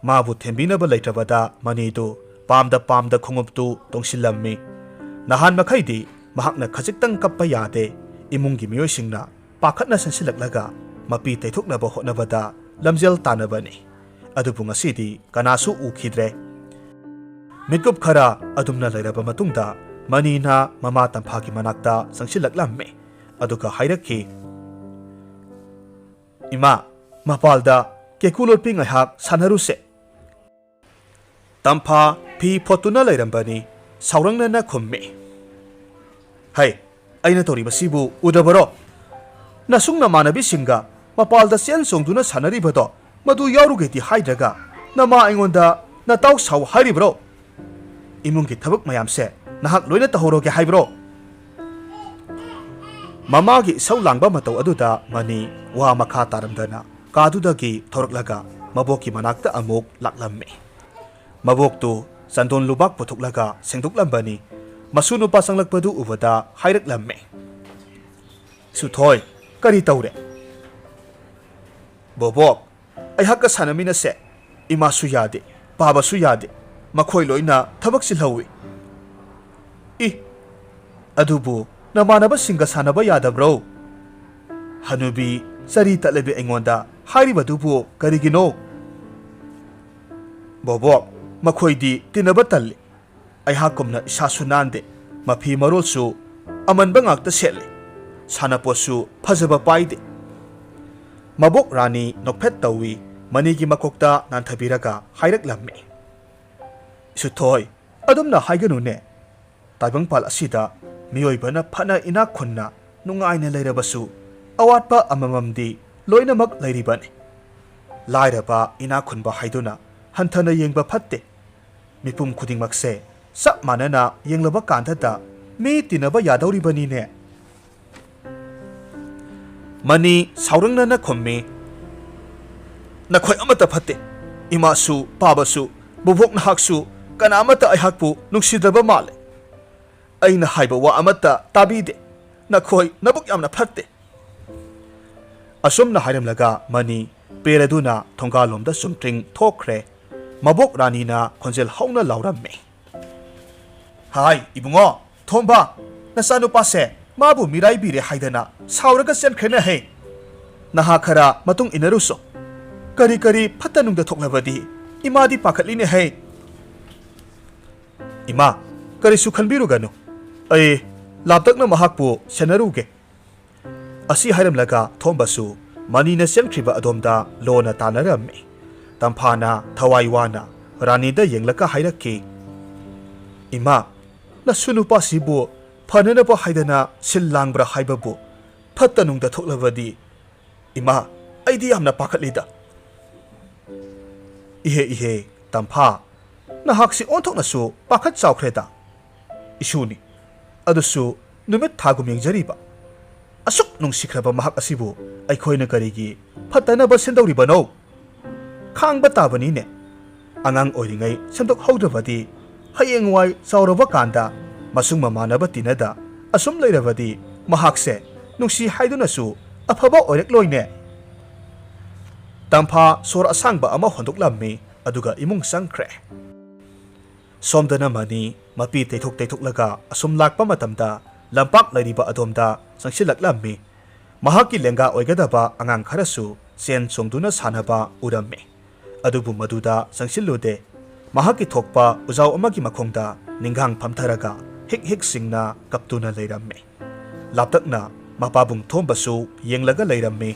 ꯃꯥꯕꯨ ꯊꯦꯝꯕꯤꯅꯕ ꯂꯩꯇ꯭ꯔꯕꯗ ꯃꯅꯤꯗꯨ ꯄꯥꯝꯗ ꯄꯥꯝꯗ ꯈꯣꯡꯎꯞꯇꯨ ꯇꯣꯡꯁꯤꯜꯂꯝꯃꯤ꯫ ꯅꯍꯥꯟ ꯃꯈꯩꯗꯤ ꯃꯍꯥꯛꯅ ꯈꯖꯤꯛꯇꯪ ꯀꯞꯄ ꯌꯥꯗꯦ꯫ ꯏꯃꯨꯡꯒꯤ ꯃꯤꯑꯣꯏꯁꯤꯡꯅ ꯄꯥꯈꯠꯅ ꯆꯪꯁꯤꯜꯂꯛꯂꯒ ꯃꯄꯤ ꯇꯩꯊꯣꯛꯅꯕ ꯍꯣꯠꯅꯕꯗ ꯂꯝꯖꯦꯜ ꯇꯥꯟꯅꯕꯅꯤ꯫ ꯑꯗꯨꯕꯨ ꯉꯁꯤꯗꯤ ꯀꯅꯥꯁꯨ ꯎꯈꯤꯗ꯭ꯔꯦ꯫ ꯃꯤꯠꯀꯨꯞ ꯈꯔ ꯑꯗꯨꯝꯅ ꯂꯩꯔꯕ ꯃꯇꯨꯡꯗ ꯃꯅꯤꯅ ꯃꯃꯥ ꯇꯝꯐꯥꯒꯤ ꯃꯅꯥꯛꯇ ꯆꯪꯁꯤꯜꯂꯛꯂꯝꯃꯤ꯫ ꯑꯗꯨꯒ ꯍꯥꯏꯔꯛꯈꯤ, "ꯏꯃꯥ, ꯃꯄꯥꯜꯗ ꯀꯦꯀꯨ ꯂꯣꯠꯄꯤ ꯉꯥꯏꯍꯥꯛ ꯁꯥꯟꯅꯔꯨꯁꯦ꯫" ꯇꯝꯐꯥ ꯐꯤ ꯐꯣꯠꯇꯨꯅ ꯂꯩꯔꯝꯕꯅꯤ꯫ ꯁꯥꯎꯔꯪꯅꯅ ꯈꯨꯝꯃꯤ, "ꯍꯩ, ꯑꯩꯅ ꯇꯧꯔꯤꯕꯁꯤꯕꯨ ꯎꯗꯕꯔꯣ? ꯅꯁꯨꯡ ꯅꯃꯥꯟꯅꯕꯤꯁꯤꯡꯒ ꯃꯄꯥꯜꯗ ꯆꯦꯟ ꯆꯣꯡꯗꯨꯅ ꯁꯥꯟꯅꯔꯤꯕꯗꯣ ꯃꯗꯨ ꯌꯥꯎꯔꯨꯒꯦꯗꯤ ꯍꯥꯏꯗ꯭ꯔꯒ ꯅꯃꯥ ꯑꯩꯉꯣꯟꯗ ꯅꯇꯥꯎ ꯁꯥꯎ ꯍꯥꯏꯔꯤꯕ꯭ꯔꯣ? ꯏꯃꯨꯡꯒꯤ ꯊꯕꯛ ꯃꯌꯥꯝꯁꯦ ꯅꯍꯥꯛ ꯂꯣꯏꯅ ꯇꯧꯍꯧꯔꯣꯒꯦ ꯍꯥꯏꯕ꯭ꯔꯣ?" ꯃꯃꯥꯒꯤ ꯏꯁꯧ ꯂꯥꯡꯕ ꯃꯇꯧ ꯑꯗꯨꯗ ꯃꯅꯤ ꯋꯥ ꯃꯈꯥ ꯇꯥꯔꯝꯗꯅ ꯀꯥꯗꯨꯗꯒꯤ ꯊꯣꯔꯛꯂꯒ ꯃꯕꯣꯛꯀꯤ ꯃꯅꯥꯛꯇ ꯑꯃꯨꯛ ꯂꯥꯛꯂꯝꯃꯤ꯫ ꯃꯕꯣꯛꯇꯨ ꯆꯟꯗꯣꯟ ꯂꯨꯕꯥꯛ ꯄꯨꯊꯣꯛꯂꯒ ꯁꯦꯡꯗꯣꯛꯂꯝꯕꯅꯤ꯫ ꯃꯁꯨ ꯅꯨꯄꯥ ꯆꯪꯂꯛꯄꯗꯨ ꯎꯕꯗ ꯍꯥꯏꯔꯛꯂꯝꯃꯤ, "ꯁꯨꯊꯣꯏ, ꯀꯔꯤ ꯇꯧꯔꯦ?" "ꯕꯣꯕꯣꯛ, ꯑꯩꯍꯥꯛꯀ ꯁꯥꯟꯅꯃꯤꯟꯅꯁꯦ꯫ ꯏꯃꯥꯁꯨ ꯌꯥꯗꯦ, ꯄꯥꯕꯁꯨ ꯌꯥꯗꯦ꯫ ꯃꯈꯣꯏ ꯂꯣꯏꯅ ꯊꯕꯛ ꯆꯤꯜꯍꯧꯏ꯫" "ꯏ, ꯑꯗꯨꯕꯨ ꯅꯃꯥꯟꯅꯕꯁꯤꯡꯒ ꯁꯥꯟꯅꯕ ꯌꯥꯗꯕ꯭ꯔꯣ? ꯍꯅꯨꯕꯤ ꯆꯔꯤ ꯇꯠꯂꯕꯤ ꯑꯩꯉꯣꯟꯗ ꯍꯥꯏꯔꯤꯕꯗꯨꯕꯨ ꯀꯔꯤꯒꯤꯅꯣ?" "ꯕꯣꯕꯣꯛ, ꯃꯈꯣꯏꯗꯤ ꯇꯤꯟꯅꯕ ꯇꯜꯂꯤ꯫ ꯑꯩꯍꯥꯛꯀꯨꯝꯅ ꯏꯁꯥꯁꯨ ꯅꯥꯟꯗꯦ, ꯃꯐꯤ ꯃꯔꯣꯜꯁꯨ ꯑꯃꯟꯕ ꯉꯥꯛꯇ ꯁꯦꯠꯂꯤ, ꯁꯥꯟꯅꯄꯣꯠꯁꯨ ꯐꯖꯕ ꯄꯥꯏꯗꯦ꯫" ꯃꯕꯣꯛ ꯔꯥꯅꯤ ꯅꯣꯛꯐꯦꯠ ꯇꯧꯏ꯫ ꯃꯅꯤꯒꯤ ꯃꯀꯣꯛꯇ ꯅꯥꯟꯊꯕꯤꯔꯒ ꯍꯥꯏꯔꯛꯂꯝꯃꯤ, "ꯏꯁꯨꯊꯣꯏ, ꯑꯗꯨꯝꯅ ꯍꯥꯏꯒꯅꯨꯅꯦ꯫ ꯇꯥꯏꯕꯪꯄꯥꯜ ꯑꯁꯤꯗ ꯃꯤꯑꯣꯏꯕꯅ ꯐꯅ ꯏꯅꯥꯛ ꯈꯨꯟꯅ ꯅꯨꯡꯉꯥꯏꯅ ꯂꯩꯔꯕꯁꯨ, ꯑꯋꯥꯠꯄ ꯑꯃꯃꯝꯗꯤ ꯂꯣꯏꯅꯃꯛ ꯂꯩꯔꯤꯕꯅꯤ꯫ ꯂꯥꯏꯔꯕ ꯏꯅꯥꯛ ꯈꯨꯟꯕ ꯍꯥꯏꯗꯨꯅ ꯍꯟꯊꯅ ꯌꯦꯡꯕ ꯐꯠꯇꯦ꯫ ꯃꯤꯄꯨꯝ ꯈꯨꯗꯤꯡꯃꯛꯁꯦ ꯆꯞ ꯃꯥꯟꯅꯅ ꯌꯦꯡꯂꯕ ꯀꯥꯟꯗꯇ ꯃꯤ ꯇꯤꯟꯅꯕ ꯌꯥꯗꯧꯔꯤꯕꯅꯤꯅꯦ꯫ ꯃꯅꯤ ꯁꯥꯎꯔꯪꯅꯅ ꯈꯨꯝꯃꯤ, "ꯅꯈꯣꯏ ꯑꯃꯠꯇ ꯐꯠꯇꯦ꯫ ꯏꯃꯥꯁꯨ, ꯄꯥꯕꯁꯨ, ꯕꯨꯕꯣꯛ ꯅꯍꯥꯛꯁꯨ, ꯀꯅꯥ ꯑꯃꯠꯇ ꯑꯩꯍꯥꯛꯄꯨ ꯅꯨꯡꯁꯤꯗ꯭ꯔꯕ ꯃꯥꯜꯂꯦ꯫ ꯑꯩꯅ ꯍꯥꯏꯕ ꯋꯥ ꯑꯃꯠꯇ ꯇꯥꯕꯤꯗꯦ꯫ ꯅꯈꯣꯏ ꯅꯕꯨꯛ ꯌꯥꯝꯅ ꯐꯠꯇꯦ"꯫ ꯑꯁꯨꯝꯅ ꯍꯥꯏꯔꯝꯂꯒ ꯃꯅꯤ ꯄꯦꯔꯗꯨꯅ ꯊꯣꯡꯒꯥꯜꯂꯣꯝꯗ ꯆꯨꯝꯇ꯭ꯔꯤꯡ ꯊꯣꯛꯈ꯭ꯔꯦ꯫ ꯃꯕꯣꯛ ꯔꯥꯅꯤꯅ ꯈꯣꯟꯖꯦꯜ ꯍꯧꯅ ꯂꯥꯎꯔꯝꯃꯤ, "ꯍꯥꯏ, ꯏꯕꯨꯡꯉꯣ, ꯊꯣꯝꯕ, ꯅꯆꯥꯅꯨꯄꯥꯁꯦ ꯃꯥꯕꯨ ꯃꯤꯔꯥꯏꯕꯤꯔꯦ ꯍꯥꯏꯗꯅ ꯁꯥꯎꯔꯒ ꯆꯦꯟꯈ꯭ꯔꯦꯅꯦ ꯍꯦ꯫ ꯅꯍꯥ ꯈꯔ ꯃꯇꯨꯡ ꯏꯟꯅꯔꯨꯁꯣ꯫ ꯀꯔꯤ ꯀꯔꯤ ꯐꯠꯇ ꯅꯨꯡꯗ ꯊꯣꯛꯂꯕꯗꯤ ꯏꯃꯥꯗꯤ ꯄꯥꯈꯠꯂꯤꯅꯦ ꯍꯦ"꯫ "ꯏꯃꯥ, ꯀꯔꯤꯁꯨ ꯈꯟꯕꯤꯔꯨꯒꯅꯨ꯫ ꯑꯩ ꯂꯥꯞꯇꯛꯅ ꯃꯍꯥꯛꯄꯨ ꯁꯦꯟꯅꯔꯨꯒꯦ"꯫ ꯑꯁꯤ ꯍꯥꯏꯔꯝꯂꯒ ꯊꯣꯝꯕꯁꯨ ꯃꯅꯤꯅ ꯆꯦꯟꯈ꯭ꯔꯤꯕ ꯑꯗꯣꯝꯗ ꯂꯣꯟꯅ ꯇꯥꯟꯅꯔꯝꯃꯤ꯫ ꯇꯝꯐꯥꯅ ꯊꯋꯥꯏ ꯋꯥꯅ ꯔꯥꯅꯤꯗ ꯌꯦꯡꯂꯒ ꯍꯥꯏꯔꯛꯈꯤ, "ꯏꯃꯥ, ꯅꯁꯨ ꯅꯨꯄꯥꯁꯤꯕꯨ ꯐꯅꯅꯕ ꯍꯥꯏꯗꯅ ꯁꯤꯜ ꯂꯥꯡꯕ꯭ꯔꯥ ꯍꯥꯏꯕꯕꯨ, ꯐꯠꯇ ꯅꯨꯡꯗ ꯊꯣꯛꯂꯕꯗꯤ ꯏꯃꯥ, ꯑꯩꯗꯤ ꯌꯥꯝꯅ ꯄꯥꯈꯠꯂꯤꯗ"꯫ "ꯏꯍꯦ ꯏꯍꯦ, ꯇꯝꯐꯥ, ꯅꯍꯥꯛꯁꯤ ꯑꯣꯟꯊꯣꯛꯅꯁꯨ ꯄꯥꯈꯠ ꯆꯥꯎꯈ꯭ꯔꯦꯗ꯫ ꯏꯁꯨꯅꯤ, ꯑꯗꯨꯁꯨ ꯅꯨꯃꯤꯠ ꯊꯥꯒꯨꯝ ꯌꯦꯡꯖꯔꯤꯕ꯫ ꯑꯁꯨꯛ ꯅꯨꯡꯁꯤꯈ꯭ꯔꯕ ꯃꯍꯥꯛ ꯑꯁꯤꯕꯨ ꯑꯩꯈꯣꯏꯅ ꯀꯔꯤꯒꯤ ꯐꯠꯇꯅꯕ ꯁꯤꯟꯗꯧꯔꯤꯕꯅꯣ? ꯈꯥꯡꯕ ꯇꯥꯕꯅꯤꯅꯦ꯫ ꯑꯉꯥꯡ ꯑꯣꯏꯔꯤꯉꯩ ꯁꯦꯝꯗꯣꯛꯍꯧꯗ꯭ꯔꯕꯗꯤ ꯍꯌꯦꯡꯋꯥꯏ ꯆꯥꯎꯔꯕ ꯀꯥꯟꯗ ꯃꯁꯨꯡ ꯃꯃꯥꯟꯅꯕ ꯇꯤꯟꯅꯗ ꯑꯁꯨꯝ ꯂꯩꯔꯕꯗꯤ ꯃꯍꯥꯛꯁꯦ ꯅꯨꯡꯁꯤ ꯍꯥꯏꯗꯨꯅꯁꯨ ꯑꯐꯕ ꯑꯣꯏꯔꯛꯂꯣꯏꯅꯦ"꯫ ꯇꯝꯐꯥ ꯁꯣꯔ ꯑꯁꯥꯡꯕ ꯑꯃ ꯍꯣꯟꯗꯣꯛꯂꯝꯃꯤ, ꯑꯗꯨꯒ ꯏꯃꯨꯡ ꯆꯪꯈ꯭ꯔꯦ꯫ ꯁꯣꯝꯗꯅ ꯃꯅꯤ ꯃꯄꯤ ꯇꯩꯊꯣꯛ ꯇꯩꯊꯣꯛꯂꯒ ꯑꯁꯨꯝ ꯂꯥꯛꯄ ꯃꯇꯝꯗ ꯂꯝꯄꯥꯛ ꯂꯩꯔꯤꯕ ꯑꯗꯣꯝꯗ ꯆꯪꯁꯤꯜꯂꯛꯂꯝꯃꯤ꯫ ꯃꯍꯥꯛꯀꯤ ꯂꯦꯡꯒꯥ ꯑꯣꯏꯒꯗꯕ ꯑꯉꯥꯡ ꯈꯔꯁꯨ ꯆꯦꯟ ꯆꯣꯡꯗꯨꯅ ꯁꯥꯟꯅꯕ ꯎꯔꯝꯃꯤ꯫ ꯑꯗꯨꯕꯨ ꯃꯗꯨꯗ ꯆꯪꯁꯤꯜꯂꯨꯗꯦ꯫ ꯃꯍꯥꯛꯀꯤ ꯊꯣꯛꯄ ꯎꯖꯥꯎ ꯑꯃꯒꯤ ꯃꯈꯣꯡꯗ ꯅꯤꯡꯒꯥꯡ ꯐꯝꯊꯔꯒ ꯍꯤꯛ ꯍꯤꯛ ꯁꯤꯡꯅ ꯀꯞꯇꯨꯅ ꯂꯩꯔꯝꯃꯤ꯫ ꯂꯥꯞꯇꯛꯅ ꯃꯄꯥꯕꯨꯡ ꯊꯣꯝꯕꯁꯨ ꯌꯦꯡꯂꯒ ꯂꯩꯔꯝꯃꯤ꯫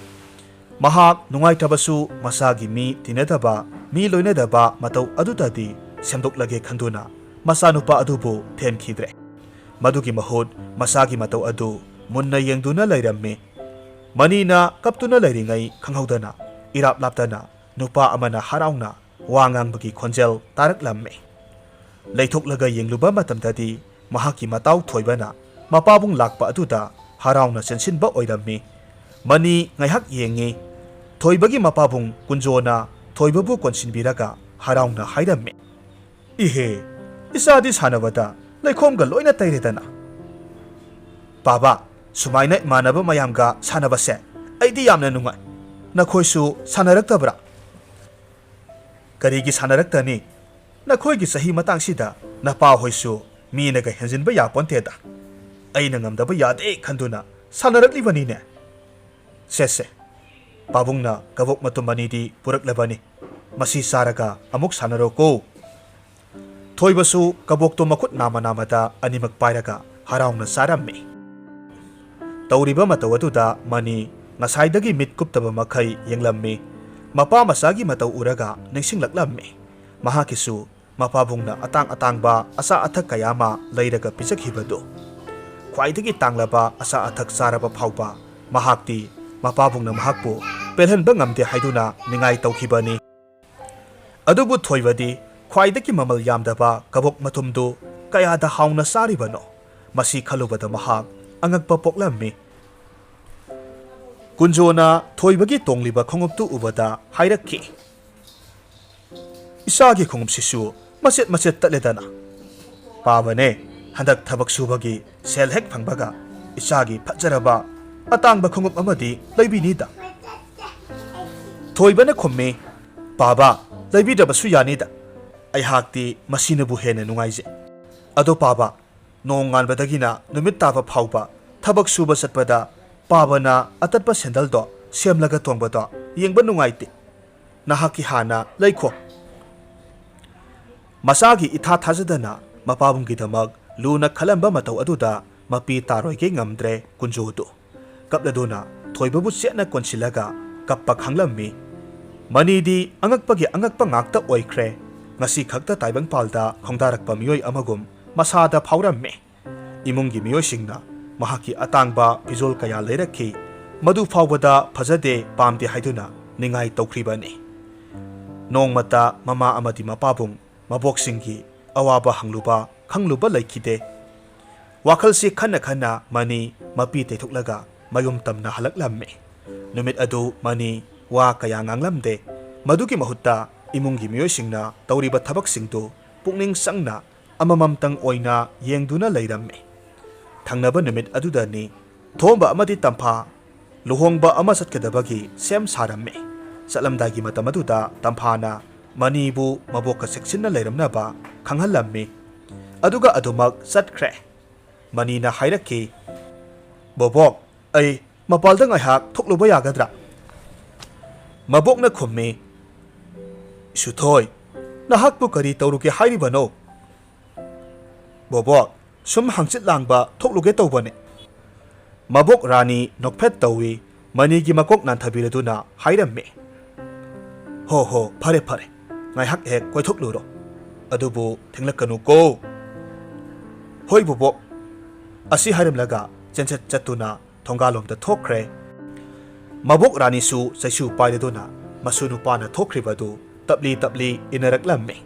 ꯃꯍꯥꯛ ꯅꯨꯡꯉꯥꯏꯇꯕꯁꯨ ꯃꯁꯥꯒꯤ ꯃꯤ ꯇꯤꯟꯅꯗꯕ, ꯃꯤ ꯂꯣꯏꯅꯗꯕ ꯃꯇꯧ ꯑꯗꯨꯗꯗꯤ ꯁꯦꯝꯗꯣꯛꯂꯒꯦ ꯈꯟꯗꯨꯅ ꯃꯆꯥꯅꯨꯄꯥ ꯑꯗꯨꯕꯨ ꯊꯦꯝꯈꯤꯗ꯭ꯔꯦ꯫ ꯃꯗꯨꯒꯤ ꯃꯍꯨꯠ ꯃꯁꯥꯒꯤ ꯃꯇꯧ ꯑꯗꯨ ꯃꯨꯟꯅ ꯌꯦꯡꯗꯨꯅ ꯂꯩꯔꯝꯃꯤ꯫ ꯃꯅꯤꯅ ꯀꯞꯇꯨꯅ ꯂꯩꯔꯤꯉꯩ ꯈꯪꯍꯧꯗꯅ ꯏꯔꯥꯞ ꯂꯥꯞꯇꯅ ꯅꯨꯄꯥ ꯑꯃꯅ ꯍꯔꯥꯎꯅ ꯋꯥ ꯉꯥꯡꯕꯒꯤ ꯈꯣꯟꯖꯦꯜ ꯇꯥꯔꯛꯂꯝꯃꯤ꯫ ꯂꯩꯊꯣꯛꯂꯒ ꯌꯦꯡꯂꯨꯕ ꯃꯇꯝꯗꯗꯤ ꯃꯍꯥꯛꯀꯤ ꯃꯇꯥꯎ ꯊꯣꯏꯕꯅ ꯃꯄꯥꯕꯨꯡ ꯂꯥꯛꯄ ꯑꯗꯨꯗ ꯍꯔꯥꯎꯅ ꯆꯦꯟꯁꯤꯟꯕ ꯑꯣꯏꯔꯝꯃꯤ꯫ ꯃꯅꯤ ꯉꯥꯏꯍꯥꯛ ꯌꯦꯡꯉꯤ꯫ ꯊꯣꯏꯕꯒꯤ ꯃꯄꯥꯕꯨꯡ ꯀꯨꯟꯖꯣꯅ ꯊꯣꯏꯕꯕꯨ ꯀꯣꯟꯁꯤꯟꯕꯤꯔꯒ ꯍꯔꯥꯎꯅ ꯍꯥꯏꯔꯝꯃꯤ, "ꯏꯍꯦ, ꯏꯆꯥꯗꯤ ꯁꯥꯟꯅꯕꯗ ꯂꯩꯈꯣꯝꯒ ꯂꯣꯏꯅ ꯇꯩꯔꯦꯗꯅ꯫ ꯄꯥꯕ, ꯁꯨꯃꯥꯏꯅ ꯏꯃꯥꯟꯅꯕ ꯃꯌꯥꯝꯒ ꯁꯥꯟꯅꯕꯁꯦ ꯑꯩꯗꯤ ꯌꯥꯝꯅ ꯅꯨꯡꯉꯥꯏ꯫ ꯅꯈꯣꯏꯁꯨ ꯁꯥꯟꯅꯔꯛꯇꯕ꯭ꯔꯥ?" "ꯀꯔꯤꯒꯤ ꯁꯥꯟꯅꯔꯛꯇꯅꯤ? ꯅꯈꯣꯏꯒꯤ ꯆꯍꯤ ꯃꯇꯥꯡꯁꯤꯗ ꯅꯄꯥ ꯍꯣꯏꯁꯨ ꯃꯤꯅꯒ ꯍꯦꯟꯖꯤꯟꯕ ꯌꯥꯄꯣꯟꯇꯦꯗ꯫ ꯑꯩꯅ ꯉꯝꯗꯕ ꯌꯥꯗꯦ ꯈꯟꯗꯨꯅ ꯁꯥꯟꯅꯔꯛꯂꯤꯕꯅꯤꯅꯦ꯫ ꯁꯦ ꯁꯦ, ꯄꯥꯕꯨꯡꯅ ꯀꯕꯣꯛ ꯃꯇꯨꯝ ꯑꯅꯤꯗꯤ ꯄꯨꯔꯛꯂꯕꯅꯤ꯫ ꯃꯁꯤ ꯆꯥꯔꯒ ꯑꯃꯨꯛ ꯁꯥꯟꯅꯔꯣꯀꯣ꯫" ꯊꯣꯏꯕꯁꯨ ꯀꯕꯣꯛꯇꯨ ꯃꯈꯨꯠ ꯅꯥꯝꯃ ꯅꯥꯝꯃꯗ ꯑꯅꯤꯃꯛ ꯄꯥꯏꯔꯒ ꯍꯔꯥꯎꯅ ꯆꯥꯔꯝꯃꯤ꯫ ꯇꯧꯔꯤꯕ ꯃꯇꯧ ꯑꯗꯨꯗ ꯃꯅꯤ ꯉꯁꯥꯏꯗꯒꯤ ꯃꯤꯠ ꯀꯨꯞꯇꯕ ꯃꯈꯩ ꯌꯦꯡꯂꯝꯃꯤ꯫ ꯃꯄꯥ ꯃꯆꯥꯒꯤ ꯃꯇꯧ ꯎꯔꯒ ꯅꯤꯡꯁꯤꯡꯂꯛꯂꯝꯃꯤ꯫ ꯃꯍꯥꯛꯀꯤꯁꯨ ꯃꯄꯥꯕꯨꯡꯅ ꯑꯇꯥꯡ ꯑꯇꯥꯡꯕ ꯑꯆꯥ ꯑꯊꯛ ꯀꯌꯥ ꯑꯃ ꯂꯩꯔꯒ ꯄꯤꯖꯈꯤꯕꯗꯨ꯫ ꯈ꯭ꯋꯥꯏꯗꯒꯤ ꯇꯥꯡꯂꯕ ꯑꯆꯥ ꯑꯊꯛ ꯆꯥꯔꯕ ꯐꯥꯎꯕ ꯃꯍꯥꯛꯇꯤ ꯃꯄꯥꯕꯨꯡꯅ ꯃꯍꯥꯛꯄꯨ ꯄꯦꯜꯍꯟꯕ ꯉꯝꯗꯦ ꯍꯥꯏꯗꯨꯅ ꯅꯤꯡꯉꯥꯏ ꯇꯧꯈꯤꯕꯅꯤ꯫ ꯑꯗꯨꯕꯨ ꯊꯣꯏꯕꯗꯤ ꯈ꯭ꯋꯥꯏꯗꯒꯤ ꯃꯃꯜ ꯌꯥꯝꯗꯕ ꯀꯕꯣꯛ ꯃꯇꯨꯝꯗꯨ ꯀꯌꯥꯗ ꯍꯥꯎꯅ ꯆꯥꯔꯤꯕꯅꯣ? ꯃꯁꯤ ꯈꯜꯂꯨꯕꯗ ꯃꯍꯥꯛ ꯑꯉꯛꯄ ꯄꯣꯛꯂꯝꯃꯤ꯫ ꯀꯨꯟꯖꯣꯅ ꯊꯣꯏꯕꯒꯤ ꯇꯣꯡꯂꯤꯕ ꯈꯣꯡꯎꯞꯇꯨ ꯎꯕꯗ ꯍꯥꯏꯔꯛꯈꯤ, "ꯏꯆꯥꯒꯤ ꯈꯣꯡꯎꯞꯁꯤꯁꯨ ꯃꯆꯦꯠ ꯃꯆꯦꯠ ꯇꯠꯂꯦꯗꯅ꯫ ꯄꯥꯕꯅꯦ, ꯍꯟꯗꯛ ꯊꯕꯛ ꯁꯨꯕꯒꯤ ꯁꯦꯜ ꯍꯦꯛ ꯐꯪꯕꯒ ꯏꯆꯥꯒꯤ ꯐꯖꯔꯕ ꯑꯇꯥꯡꯕ ꯈꯣꯡꯎꯞ ꯑꯃꯗꯤ ꯂꯩꯕꯤꯅꯤꯗ꯫" ꯊꯣꯏꯕꯅ ꯈꯨꯝꯃꯤ, "ꯄꯥꯕ, ꯂꯩꯕꯤꯗ꯭ꯔꯕꯁꯨ ꯌꯥꯅꯤꯗ꯫ ꯑꯩꯍꯥꯛꯇꯤ ꯃꯁꯤꯅꯕꯨ ꯍꯦꯟꯅ ꯅꯨꯡꯉꯥꯏꯖꯩ꯫ ꯑꯗꯣ ꯄꯥꯕ, ꯅꯣꯡꯉꯥꯟꯕꯗꯒꯤꯅ ꯅꯨꯃꯤꯠ ꯇꯥꯕ ꯐꯥꯎꯕ ꯊꯕꯛ ꯁꯨꯕ ꯆꯠꯄꯗ ꯄꯥꯕꯅ ꯑꯇꯠꯄ ꯁꯦꯟꯗꯜꯗꯣ ꯁꯦꯝꯂꯒ ꯇꯣꯡꯕꯗꯣ ꯌꯦꯡꯕ ꯅꯨꯡꯉꯥꯏꯇꯦ꯫ ꯅꯍꯥꯛꯀꯤ ꯍꯥꯟꯅ ꯂꯩꯈꯣ꯫" ꯃꯆꯥꯒꯤ ꯏꯊꯥ ꯊꯥꯖꯗꯅ ꯃꯄꯥꯕꯨꯡꯒꯤꯗꯃꯛ ꯂꯨꯅ ꯈꯜꯂꯝꯕ ꯃꯇꯧ ꯑꯗꯨꯗ ꯃꯄꯤ ꯇꯥꯔꯣꯏꯒꯦ ꯉꯝꯗ꯭ꯔꯦ ꯀꯨꯟꯖꯣꯗꯨ꯫ ꯀꯞꯂꯗꯨꯅ ꯊꯣꯏꯕꯕꯨ ꯆꯦꯠꯅ ꯀꯣꯟꯁꯤꯜꯂꯒ ꯀꯞꯄ ꯈꯥꯡꯂꯝꯃꯤ꯫ ꯃꯅꯤꯗꯤ ꯑꯉꯛꯄꯒꯤ ꯑꯉꯛꯄ ꯉꯥꯛꯇ ꯑꯣꯏꯈ꯭ꯔꯦ꯫ ꯉꯁꯤ ꯈꯛꯇ ꯇꯥꯏꯕꯪꯄꯥꯜꯗ ꯈꯣꯡꯗꯥꯔꯛꯄ ꯃꯤꯑꯣꯏ ꯑꯃꯒꯨꯝ ꯃꯁꯥꯗ ꯐꯥꯎꯔꯝꯃꯤ꯫ ꯏꯃꯨꯡꯒꯤ ꯃꯤꯑꯣꯏꯁꯤꯡꯅ ꯃꯍꯥꯛꯀꯤ ꯑꯇꯥꯡꯕ ꯐꯤꯖꯣꯜ ꯀꯌꯥ ꯂꯩꯔꯛꯈꯤ꯫ ꯃꯗꯨ ꯐꯥꯎꯕꯗ ꯐꯖꯗꯦ, ꯄꯥꯝꯗꯦ ꯍꯥꯏꯗꯨꯅ ꯅꯤꯡꯉꯥꯏ ꯇꯧꯈ꯭ꯔꯤꯕꯅꯤ꯫ ꯅꯣꯡꯃꯇ ꯃꯃꯥ ꯑꯃꯗꯤ ꯃꯄꯥꯕꯨꯡ ꯃꯕꯣꯛꯁꯤꯡꯒꯤ ꯑꯋꯥꯕ ꯍꯪꯂꯨꯕ ꯈꯪꯂꯨꯕ ꯂꯩꯈꯤꯗꯦ꯫ ꯋꯥꯈꯜꯁꯤ ꯈꯟꯅ ꯈꯟꯅ ꯃꯅꯤ ꯃꯄꯤ ꯇꯩꯊꯣꯛꯂꯒ ꯃꯌꯨꯝ ꯇꯝꯅ ꯍꯜꯂꯛꯂꯝꯃꯤ꯫ ꯅꯨꯃꯤꯠ ꯑꯗꯨ ꯃꯅꯤ ꯋꯥ ꯀꯌꯥ ꯉꯥꯡꯂꯝꯗꯦ꯫ ꯃꯗꯨꯒꯤ ꯃꯍꯨꯠꯇ ꯏꯃꯨꯡꯒꯤ ꯃꯤꯑꯣꯏꯁꯤꯡꯅ ꯇꯧꯔꯤꯕ ꯊꯕꯛꯁꯤꯡꯗꯨ ꯄꯨꯛꯅꯤꯡ ꯆꯪꯅ ꯑꯃꯃꯝꯇꯪ ꯑꯣꯏꯅ ꯌꯦꯡꯗꯨꯅ ꯂꯩꯔꯝꯃꯤ꯫ ꯊꯪꯅꯕ ꯅꯨꯃꯤꯠ ꯑꯗꯨꯗꯅꯤ ꯊꯣꯝꯕ ꯑꯃꯗꯤ ꯇꯝꯐꯥ ꯂꯨꯍꯣꯡꯕ ꯑꯃ ꯆꯠꯀꯗꯕꯒꯤ ꯁꯦꯝ ꯁꯥꯔꯝꯃꯤ꯫ ꯆꯠꯂꯝꯗꯥꯏꯒꯤ ꯃꯇꯝ ꯑꯗꯨꯗ ꯇꯝꯐꯥꯅ ꯃꯅꯤꯕꯨ ꯃꯕꯣꯛꯀ ꯆꯦꯛꯁꯤꯟꯅ ꯂꯩꯔꯝꯅꯕ ꯈꯪꯍꯜꯂꯝꯃꯤ꯫ ꯑꯗꯨꯒ ꯑꯗꯨꯃꯛ ꯆꯠꯈ꯭ꯔꯦ꯫ ꯃꯅꯤꯅ ꯍꯥꯏꯔꯛꯈꯤ, "ꯕꯣꯕꯣꯛ, ꯑꯩ ꯃꯄꯥꯜꯗ ꯉꯥꯏꯍꯥꯛ ꯊꯣꯛꯂꯨꯕ ꯌꯥꯒꯗ꯭ꯔꯥ?" ꯃꯕꯣꯛꯅ ꯈꯨꯝꯃꯤ, "ꯁꯨꯊꯣꯏ, ꯅꯍꯥꯛꯄꯨ ꯀꯔꯤ ꯇꯧꯔꯨꯒꯦ ꯍꯥꯏꯔꯤꯕꯅꯣ?" "ꯕꯣꯕꯣꯛ, ꯁꯨꯝ ꯍꯪꯆꯤꯠ ꯂꯥꯡꯕ ꯊꯣꯛꯂꯨꯒꯦ ꯇꯧꯕꯅꯦ꯫" ꯃꯕꯣꯛ ꯔꯥꯅꯤ ꯅꯣꯛꯐꯦꯠ ꯇꯧꯏ꯫ ꯃꯅꯤꯒꯤ ꯃꯀꯣꯛ ꯅꯥꯟꯊꯕꯤꯔꯗꯨꯅ ꯍꯥꯏꯔꯝꯃꯤ, "ꯍꯣ ꯍꯣ, ꯐꯔꯦ ꯐꯔꯦ, ꯉꯥꯏꯍꯥꯛ ꯍꯦꯛ ꯀꯣꯏꯊꯣꯛꯂꯨꯔꯣ꯫ ꯑꯗꯨꯕꯨ ꯊꯦꯡꯂꯛꯀꯅꯨꯀꯣ꯫" "ꯍꯣꯏ ꯕꯣꯕꯣꯛ꯫" ꯑꯁꯤ ꯍꯥꯏꯔꯝꯂꯒ ꯆꯦꯟꯆꯠ ꯆꯠꯇꯨꯅ ꯊꯣꯡꯒꯥꯜꯂꯣꯝꯗ ꯊꯣꯛꯈ꯭ꯔꯦ꯫ ꯃꯕꯣꯛ ꯔꯥꯅꯤꯁꯨ ꯆꯩꯁꯨ ꯄꯥꯏꯔꯗꯨꯅ ꯃꯁꯨ ꯅꯨꯄꯥꯅ ꯊꯣꯛꯈ꯭ꯔꯤꯕꯗꯨ ꯇꯞꯂꯤ ꯇꯞꯂꯤ ꯏꯟꯅꯔꯛꯂꯝꯃꯤ꯫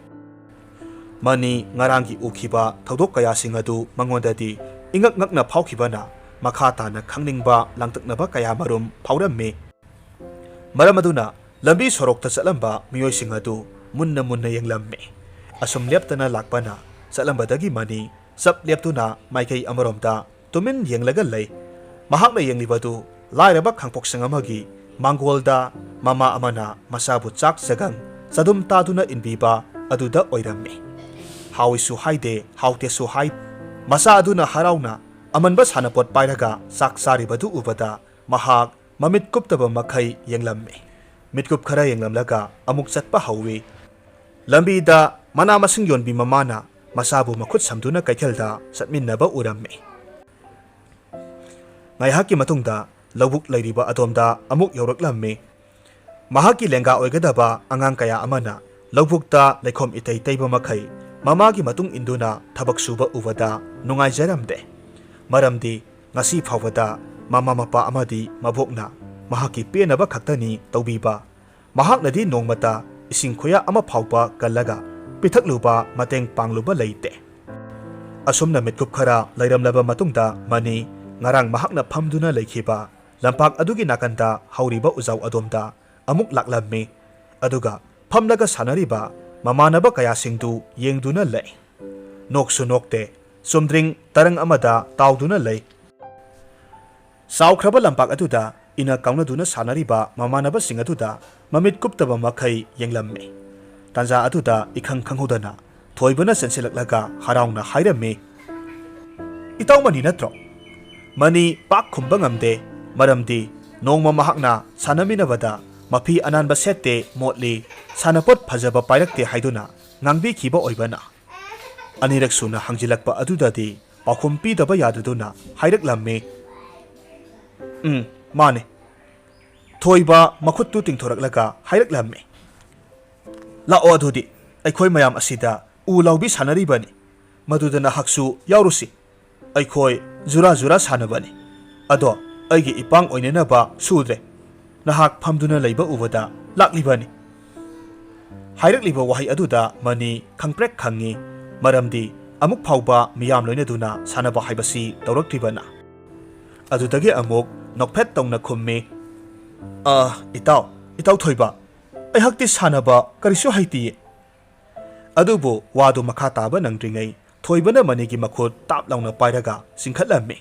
ꯃꯅꯤ ꯉꯔꯥꯡꯒꯤ ꯎꯈꯤꯕ ꯊꯧꯗꯣꯛ ꯀꯌꯥꯁꯤꯡ ꯑꯗꯨ ꯃꯉꯣꯟꯗꯗꯤ ꯏꯉꯛ ꯉꯛꯅ ꯐꯥꯎꯈꯤꯕꯅ ꯃꯈꯥ ꯇꯥꯅ ꯈꯪꯅꯤꯡꯕ ꯂꯥꯡꯇꯛꯅꯕ ꯀꯌꯥ ꯃꯔꯨꯝ ꯐꯥꯎꯔꯝꯃꯤ꯫ ꯃꯔꯝ ꯑꯗꯨꯅ ꯂꯝꯕꯤ ꯁꯣꯔꯣꯛꯇ ꯆꯠꯂꯝꯕ ꯃꯤꯑꯣꯏꯁꯤꯡ ꯑꯗꯨ ꯃꯨꯟꯅ ꯃꯨꯟꯅ ꯌꯦꯡꯂꯝꯃꯤ꯫ ꯑꯁꯨꯝ ꯂꯦꯞꯇꯅ ꯂꯥꯛꯄꯅ ꯆꯠꯂꯝꯕꯗꯒꯤ ꯃꯅꯤ ꯆꯞ ꯂꯦꯞꯇꯨꯅ ꯃꯥꯏꯀꯩ ꯑꯃꯔꯣꯝꯗ ꯇꯨꯃꯤꯟ ꯌꯦꯡꯂꯒ ꯂꯩ꯫ ꯃꯍꯥꯛꯅ ꯌꯦꯡꯂꯤꯕꯗꯨ ꯂꯥꯏꯔꯕ ꯈꯥꯡꯄꯣꯛꯁꯪ ꯑꯃꯒꯤ ꯃꯥꯡꯒꯣꯜꯗ ꯃꯃꯥ ꯑꯃꯅ ꯃꯆꯥꯕꯨ ꯆꯥꯛ ꯆꯒꯪ ꯆꯗꯨꯝ ꯇꯥꯗꯨꯅ ꯏꯟꯕꯤꯕ ꯑꯗꯨꯗ ꯑꯣꯏꯔꯝꯃꯤ꯫ ꯍꯥꯎꯏꯁꯨ ꯍꯥꯏꯗꯦ, ꯍꯥꯎꯇꯦꯁꯨ ꯍꯥꯏ꯫ ꯃꯆꯥ ꯑꯗꯨꯅ ꯍꯔꯥꯎꯅ ꯑꯃꯟꯕ ꯁꯥꯟꯅꯄꯣꯠ ꯄꯥꯏꯔꯒ ꯆꯥꯛ ꯆꯥꯔꯤꯕꯗꯨ ꯎꯕꯗ ꯃꯍꯥꯛ ꯃꯃꯤꯠ ꯀꯨꯞꯇꯕ ꯃꯈꯩ ꯌꯦꯡꯂꯝꯃꯤ꯫ ꯃꯤꯠꯀꯨꯞ ꯈꯔ ꯌꯦꯡꯂꯝꯂꯒ ꯑꯃꯨꯛ ꯆꯠꯄ ꯍꯧꯏ꯫ ꯂꯝꯕꯤꯗ ꯃꯅꯥ ꯃꯁꯤꯡ ꯌꯣꯟꯕꯤ ꯃꯃꯥꯅ ꯃꯆꯥꯕꯨ ꯃꯈꯨꯠ ꯁꯝꯗꯨꯅ ꯀꯩꯊꯦꯜꯗ ꯆꯠꯃꯤꯟꯅꯕ ꯎꯔꯝꯃꯤ꯫ ꯉꯥꯏꯍꯥꯛꯀꯤ ꯃꯇꯨꯡꯗ ꯂꯧꯕꯨꯛ ꯂꯩꯔꯤꯕ ꯑꯗꯣꯝꯗ ꯑꯃꯨꯛ ꯌꯧꯔꯛꯂꯝꯃꯤ꯫ ꯃꯍꯥꯛꯀꯤ ꯂꯦꯡꯒꯥ ꯑꯣꯏꯒꯗꯕ ꯑꯉꯥꯡ ꯀꯌꯥ ꯑꯃꯅ ꯂꯧꯕꯨꯛꯇ ꯂꯩꯈꯣꯝ ꯏꯇꯩ ꯇꯩꯕ ꯃꯈꯩ ꯃꯃꯥꯒꯤ ꯃꯇꯨꯡ ꯏꯟꯗꯨꯅ ꯊꯕꯛ ꯁꯨꯕ ꯎꯕꯗ ꯅꯨꯡꯉꯥꯏꯖꯔꯝꯗꯦ꯫ ꯃꯔꯝꯗꯤ ꯉꯁꯤ ꯐꯥꯎꯕꯗ ꯃꯃꯥ ꯃꯄꯥ ꯑꯃꯗꯤ ꯃꯕꯣꯛꯅ ꯃꯍꯥꯛꯀꯤ ꯄꯦꯟꯅꯕ ꯈꯛꯇꯅꯤ ꯇꯧꯕꯤꯕ꯫ ꯃꯍꯥꯛꯅꯗꯤ ꯅꯣꯡꯃꯇ ꯏꯁꯤꯡ ꯈꯨꯌꯥ ꯑꯃ ꯐꯥꯎꯕ ꯀꯜꯂꯒ ꯄꯤꯊꯛꯂꯨꯕ, ꯃꯇꯦꯡ ꯄꯥꯡꯂꯨꯕ ꯂꯩꯇꯦ꯫ ꯑꯁꯨꯝꯅ ꯃꯤꯠꯀꯨꯞ ꯈꯔ ꯂꯩꯔꯝꯂꯕ ꯃꯇꯨꯡꯗ ꯃꯅꯤ ꯉꯔꯥꯡ ꯃꯍꯥꯛꯅ ꯐꯝꯗꯨꯅ ꯂꯩꯈꯤꯕ ꯂꯝꯄꯥꯛ ꯑꯗꯨꯒꯤ ꯅꯥꯀꯟꯗ ꯍꯧꯔꯤꯕ ꯎꯖꯥꯎ ꯑꯗꯣꯝꯗ ꯑꯃꯨꯛ ꯂꯥꯛꯂꯝꯃꯤ꯫ ꯑꯗꯨꯒ ꯐꯝꯂꯒ ꯁꯥꯟꯅꯔꯤꯕ ꯃꯃꯥꯟꯅꯕ ꯀꯌꯥꯁꯤꯡꯗꯨ ꯌꯦꯡꯗꯨꯅ ꯂꯩ꯫ ꯅꯣꯛꯁꯨ ꯅꯣꯛꯇꯦ, ꯆꯨꯝꯗ꯭ꯔꯤꯡ ꯇꯔꯪ ꯑꯃꯗ ꯇꯥꯎꯗꯨꯅ ꯂꯩ꯫ ꯆꯥꯎꯈ꯭ꯔꯕ ꯂꯝꯄꯥꯛ ꯑꯗꯨꯗ ꯏꯅ ꯀꯥꯎꯅꯗꯨꯅ ꯁꯥꯟꯅꯔꯤꯕ ꯃꯃꯥꯟꯅꯕꯁꯤꯡ ꯑꯗꯨꯗ ꯃꯃꯤꯠ ꯀꯨꯞꯇꯕ ꯃꯈꯩ ꯌꯦꯡꯂꯝꯃꯤ꯫ ꯇꯥꯟꯖꯥ ꯑꯗꯨꯗ ꯏꯈꯪ ꯈꯪꯍꯧꯗꯅ ꯊꯣꯏꯕꯅ ꯆꯦꯟꯁꯤꯜꯂꯛꯂꯒ ꯍꯔꯥꯎꯅ ꯍꯥꯏꯔꯝꯃꯤ, "ꯏꯇꯥꯎ ꯃꯅꯤ ꯅꯠꯇ꯭ꯔꯣ?" ꯃꯅꯤ ꯄꯥꯛ ꯈꯨꯝꯕ ꯉꯝꯗꯦ, ꯃꯔꯝꯗꯤ ꯅꯣꯡꯃ ꯃꯍꯥꯛꯅ ꯁꯥꯟꯅꯃꯤꯟꯅꯕꯗ ꯃꯐꯤ ꯑꯅꯥꯟꯕ ꯁꯦꯠꯇꯦ, ꯃꯣꯠꯂꯤ, ꯁꯥꯟꯅꯄꯣꯠ ꯐꯖꯕ ꯄꯥꯏꯔꯛꯇꯦ ꯍꯥꯏꯗꯨꯅ ꯉꯥꯡꯕꯤꯈꯤꯕ ꯑꯣꯏꯕꯅ꯫ ꯑꯅꯤꯔꯛ ꯁꯨꯅ ꯍꯪꯖꯤꯜꯂꯛꯄ ꯑꯗꯨꯗꯗꯤ ꯄꯥꯎꯈꯨꯝ ꯄꯤꯗꯕ ꯌꯥꯗꯗꯨꯅ ꯍꯥꯏꯔꯛꯂꯝꯃꯤ, "ꯎꯝ, ꯃꯥꯅꯦ꯫" ꯊꯣꯏꯕ ꯃꯈꯨꯠꯇꯨ ꯇꯤꯡꯊꯣꯔꯛꯂꯒ ꯍꯥꯏꯔꯛꯂꯝꯃꯤ, "ꯂꯥꯛꯑꯣ ꯑꯗꯨꯗꯤ, ꯑꯩꯈꯣꯏ ꯃꯌꯥꯝ ꯑꯁꯤꯗ ꯎ ꯂꯥꯎꯕꯤ ꯁꯥꯟꯅꯔꯤꯕꯅꯤ, ꯃꯗꯨꯗ ꯅꯍꯥꯛꯁꯨ ꯌꯥꯎꯔꯨꯁꯤ꯫ ꯑꯩꯈꯣꯏ ꯖꯨꯔꯥ ꯖꯨꯔꯥ ꯁꯥꯟꯅꯕꯅꯤ꯫ ꯑꯗꯣ ꯑꯩꯒꯤ ꯏꯄꯥꯡ ꯑꯣꯏꯅꯅꯕ ꯁꯨꯗ꯭ꯔꯦ꯫ ꯅꯍꯥꯛ ꯐꯝꯗꯨꯅ ꯂꯩꯕ ꯎꯕꯗ ꯂꯥꯛꯂꯤꯕꯅꯤ꯫" ꯍꯥꯏꯔꯛꯂꯤꯕ ꯋꯥꯍꯩ ꯑꯗꯨꯗ ꯃꯅꯤ ꯈꯪꯄ꯭ꯔꯦꯛ ꯈꯪꯉꯤ, ꯃꯔꯝꯗꯤ ꯑꯃꯨꯛ ꯐꯥꯎꯕ ꯃꯤꯌꯥꯝ ꯂꯣꯏꯅꯗꯨꯅ ꯁꯥꯟꯅꯕ ꯍꯥꯏꯕꯁꯤ ꯇꯧꯔꯛꯇ꯭ꯔꯤꯕꯅ꯫ ꯑꯗꯨꯗꯒꯤ ꯑꯃꯨꯛ ꯅꯣꯛꯐꯦꯠ ꯇꯧꯅ ꯈꯨꯝꯃꯤ, "ꯑ, ꯏꯇꯥꯎ, ꯏꯇꯥꯎ ꯊꯣꯏꯕ, ꯑꯩꯍꯥꯛꯇꯤ ꯁꯥꯟꯅꯕ ꯀꯔꯤꯁꯨ ꯍꯩꯇꯤꯌꯦ꯫" ꯑꯗꯨꯕꯨ ꯋꯥꯗꯨ ꯃꯈꯥ ꯇꯥꯕ ꯅꯪꯗ꯭ꯔꯤꯉꯩ ꯊꯣꯏꯕꯅ ꯃꯅꯤꯒꯤ ꯃꯈꯨꯠ ꯇꯥꯞ ꯂꯥꯎꯅ ꯄꯥꯏꯔꯒ ꯆꯤꯡꯈꯠꯂꯝꯃꯤ꯫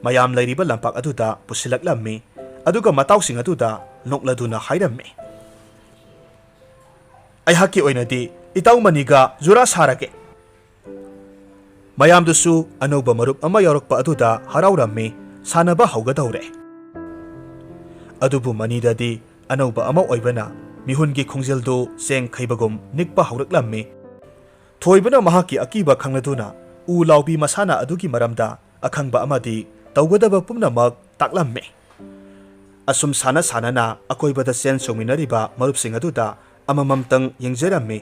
ꯃꯌꯥꯝ ꯂꯩꯔꯤꯕ ꯂꯝꯄꯥꯛ ꯑꯗꯨꯗ ꯄꯨꯁꯤꯜꯂꯛꯂꯝꯃꯤ꯫ ꯑꯗꯨꯒ ꯃꯇꯥꯎꯁꯤꯡ ꯑꯗꯨꯗ ꯅꯣꯛꯂꯗꯨꯅ ꯍꯥꯏꯔꯝꯃꯤ, "ꯑꯩꯍꯥꯛꯀꯤ ꯑꯣꯏꯅꯗꯤ ꯏꯇꯥꯎ ꯃꯅꯤꯒ ꯖꯨꯔꯥ ꯁꯥꯔꯒꯦ꯫" ꯃꯌꯥꯝꯗꯨꯁꯨ ꯑꯅꯧꯕ ꯃꯔꯨꯞ ꯑꯃ ꯌꯥꯎꯔꯛꯄ ꯑꯗꯨꯗ ꯍꯔꯥꯎꯔꯝꯃꯤ꯫ ꯁꯥꯟꯅꯕ ꯍꯧꯒꯗꯧꯔꯦ꯫ ꯑꯗꯨꯕꯨ ꯃꯅꯤꯗꯗꯤ ꯑꯅꯧꯕ ꯑꯃ ꯑꯣꯏꯕꯅ ꯃꯤꯍꯨꯟꯒꯤ ꯈꯣꯡꯖꯦꯜꯗꯨ ꯆꯦꯡ ꯈꯩꯕꯒꯨꯝ ꯅꯤꯛꯄ ꯍꯧꯔꯛꯂꯝꯃꯤ꯫ ꯊꯣꯏꯕꯅ ꯃꯍꯥꯛꯀꯤ ꯑꯀꯤꯕ ꯈꯪꯂꯗꯨꯅ ꯎ ꯂꯥꯎꯕꯤ ꯃꯁꯥꯟꯅ ꯑꯗꯨꯒꯤ ꯃꯔꯝꯗ ꯑꯈꯪꯕ ꯑꯃꯗꯤ ꯇꯧꯒꯗꯕ ꯄꯨꯝꯅꯃꯛ ꯇꯥꯛꯂꯝꯃꯤ꯫ ꯑꯁꯨꯝ ꯁꯥꯟꯅ ꯁꯥꯟꯅꯅ ꯑꯀꯣꯏꯕꯗ ꯆꯦꯟ ꯆꯣꯡꯃꯤꯟꯅꯔꯤꯕ ꯃꯔꯨꯞꯁꯤꯡ ꯑꯗꯨꯗ ꯑꯃꯃꯝꯇꯪ ꯌꯦꯡꯖꯔꯝꯃꯤ꯫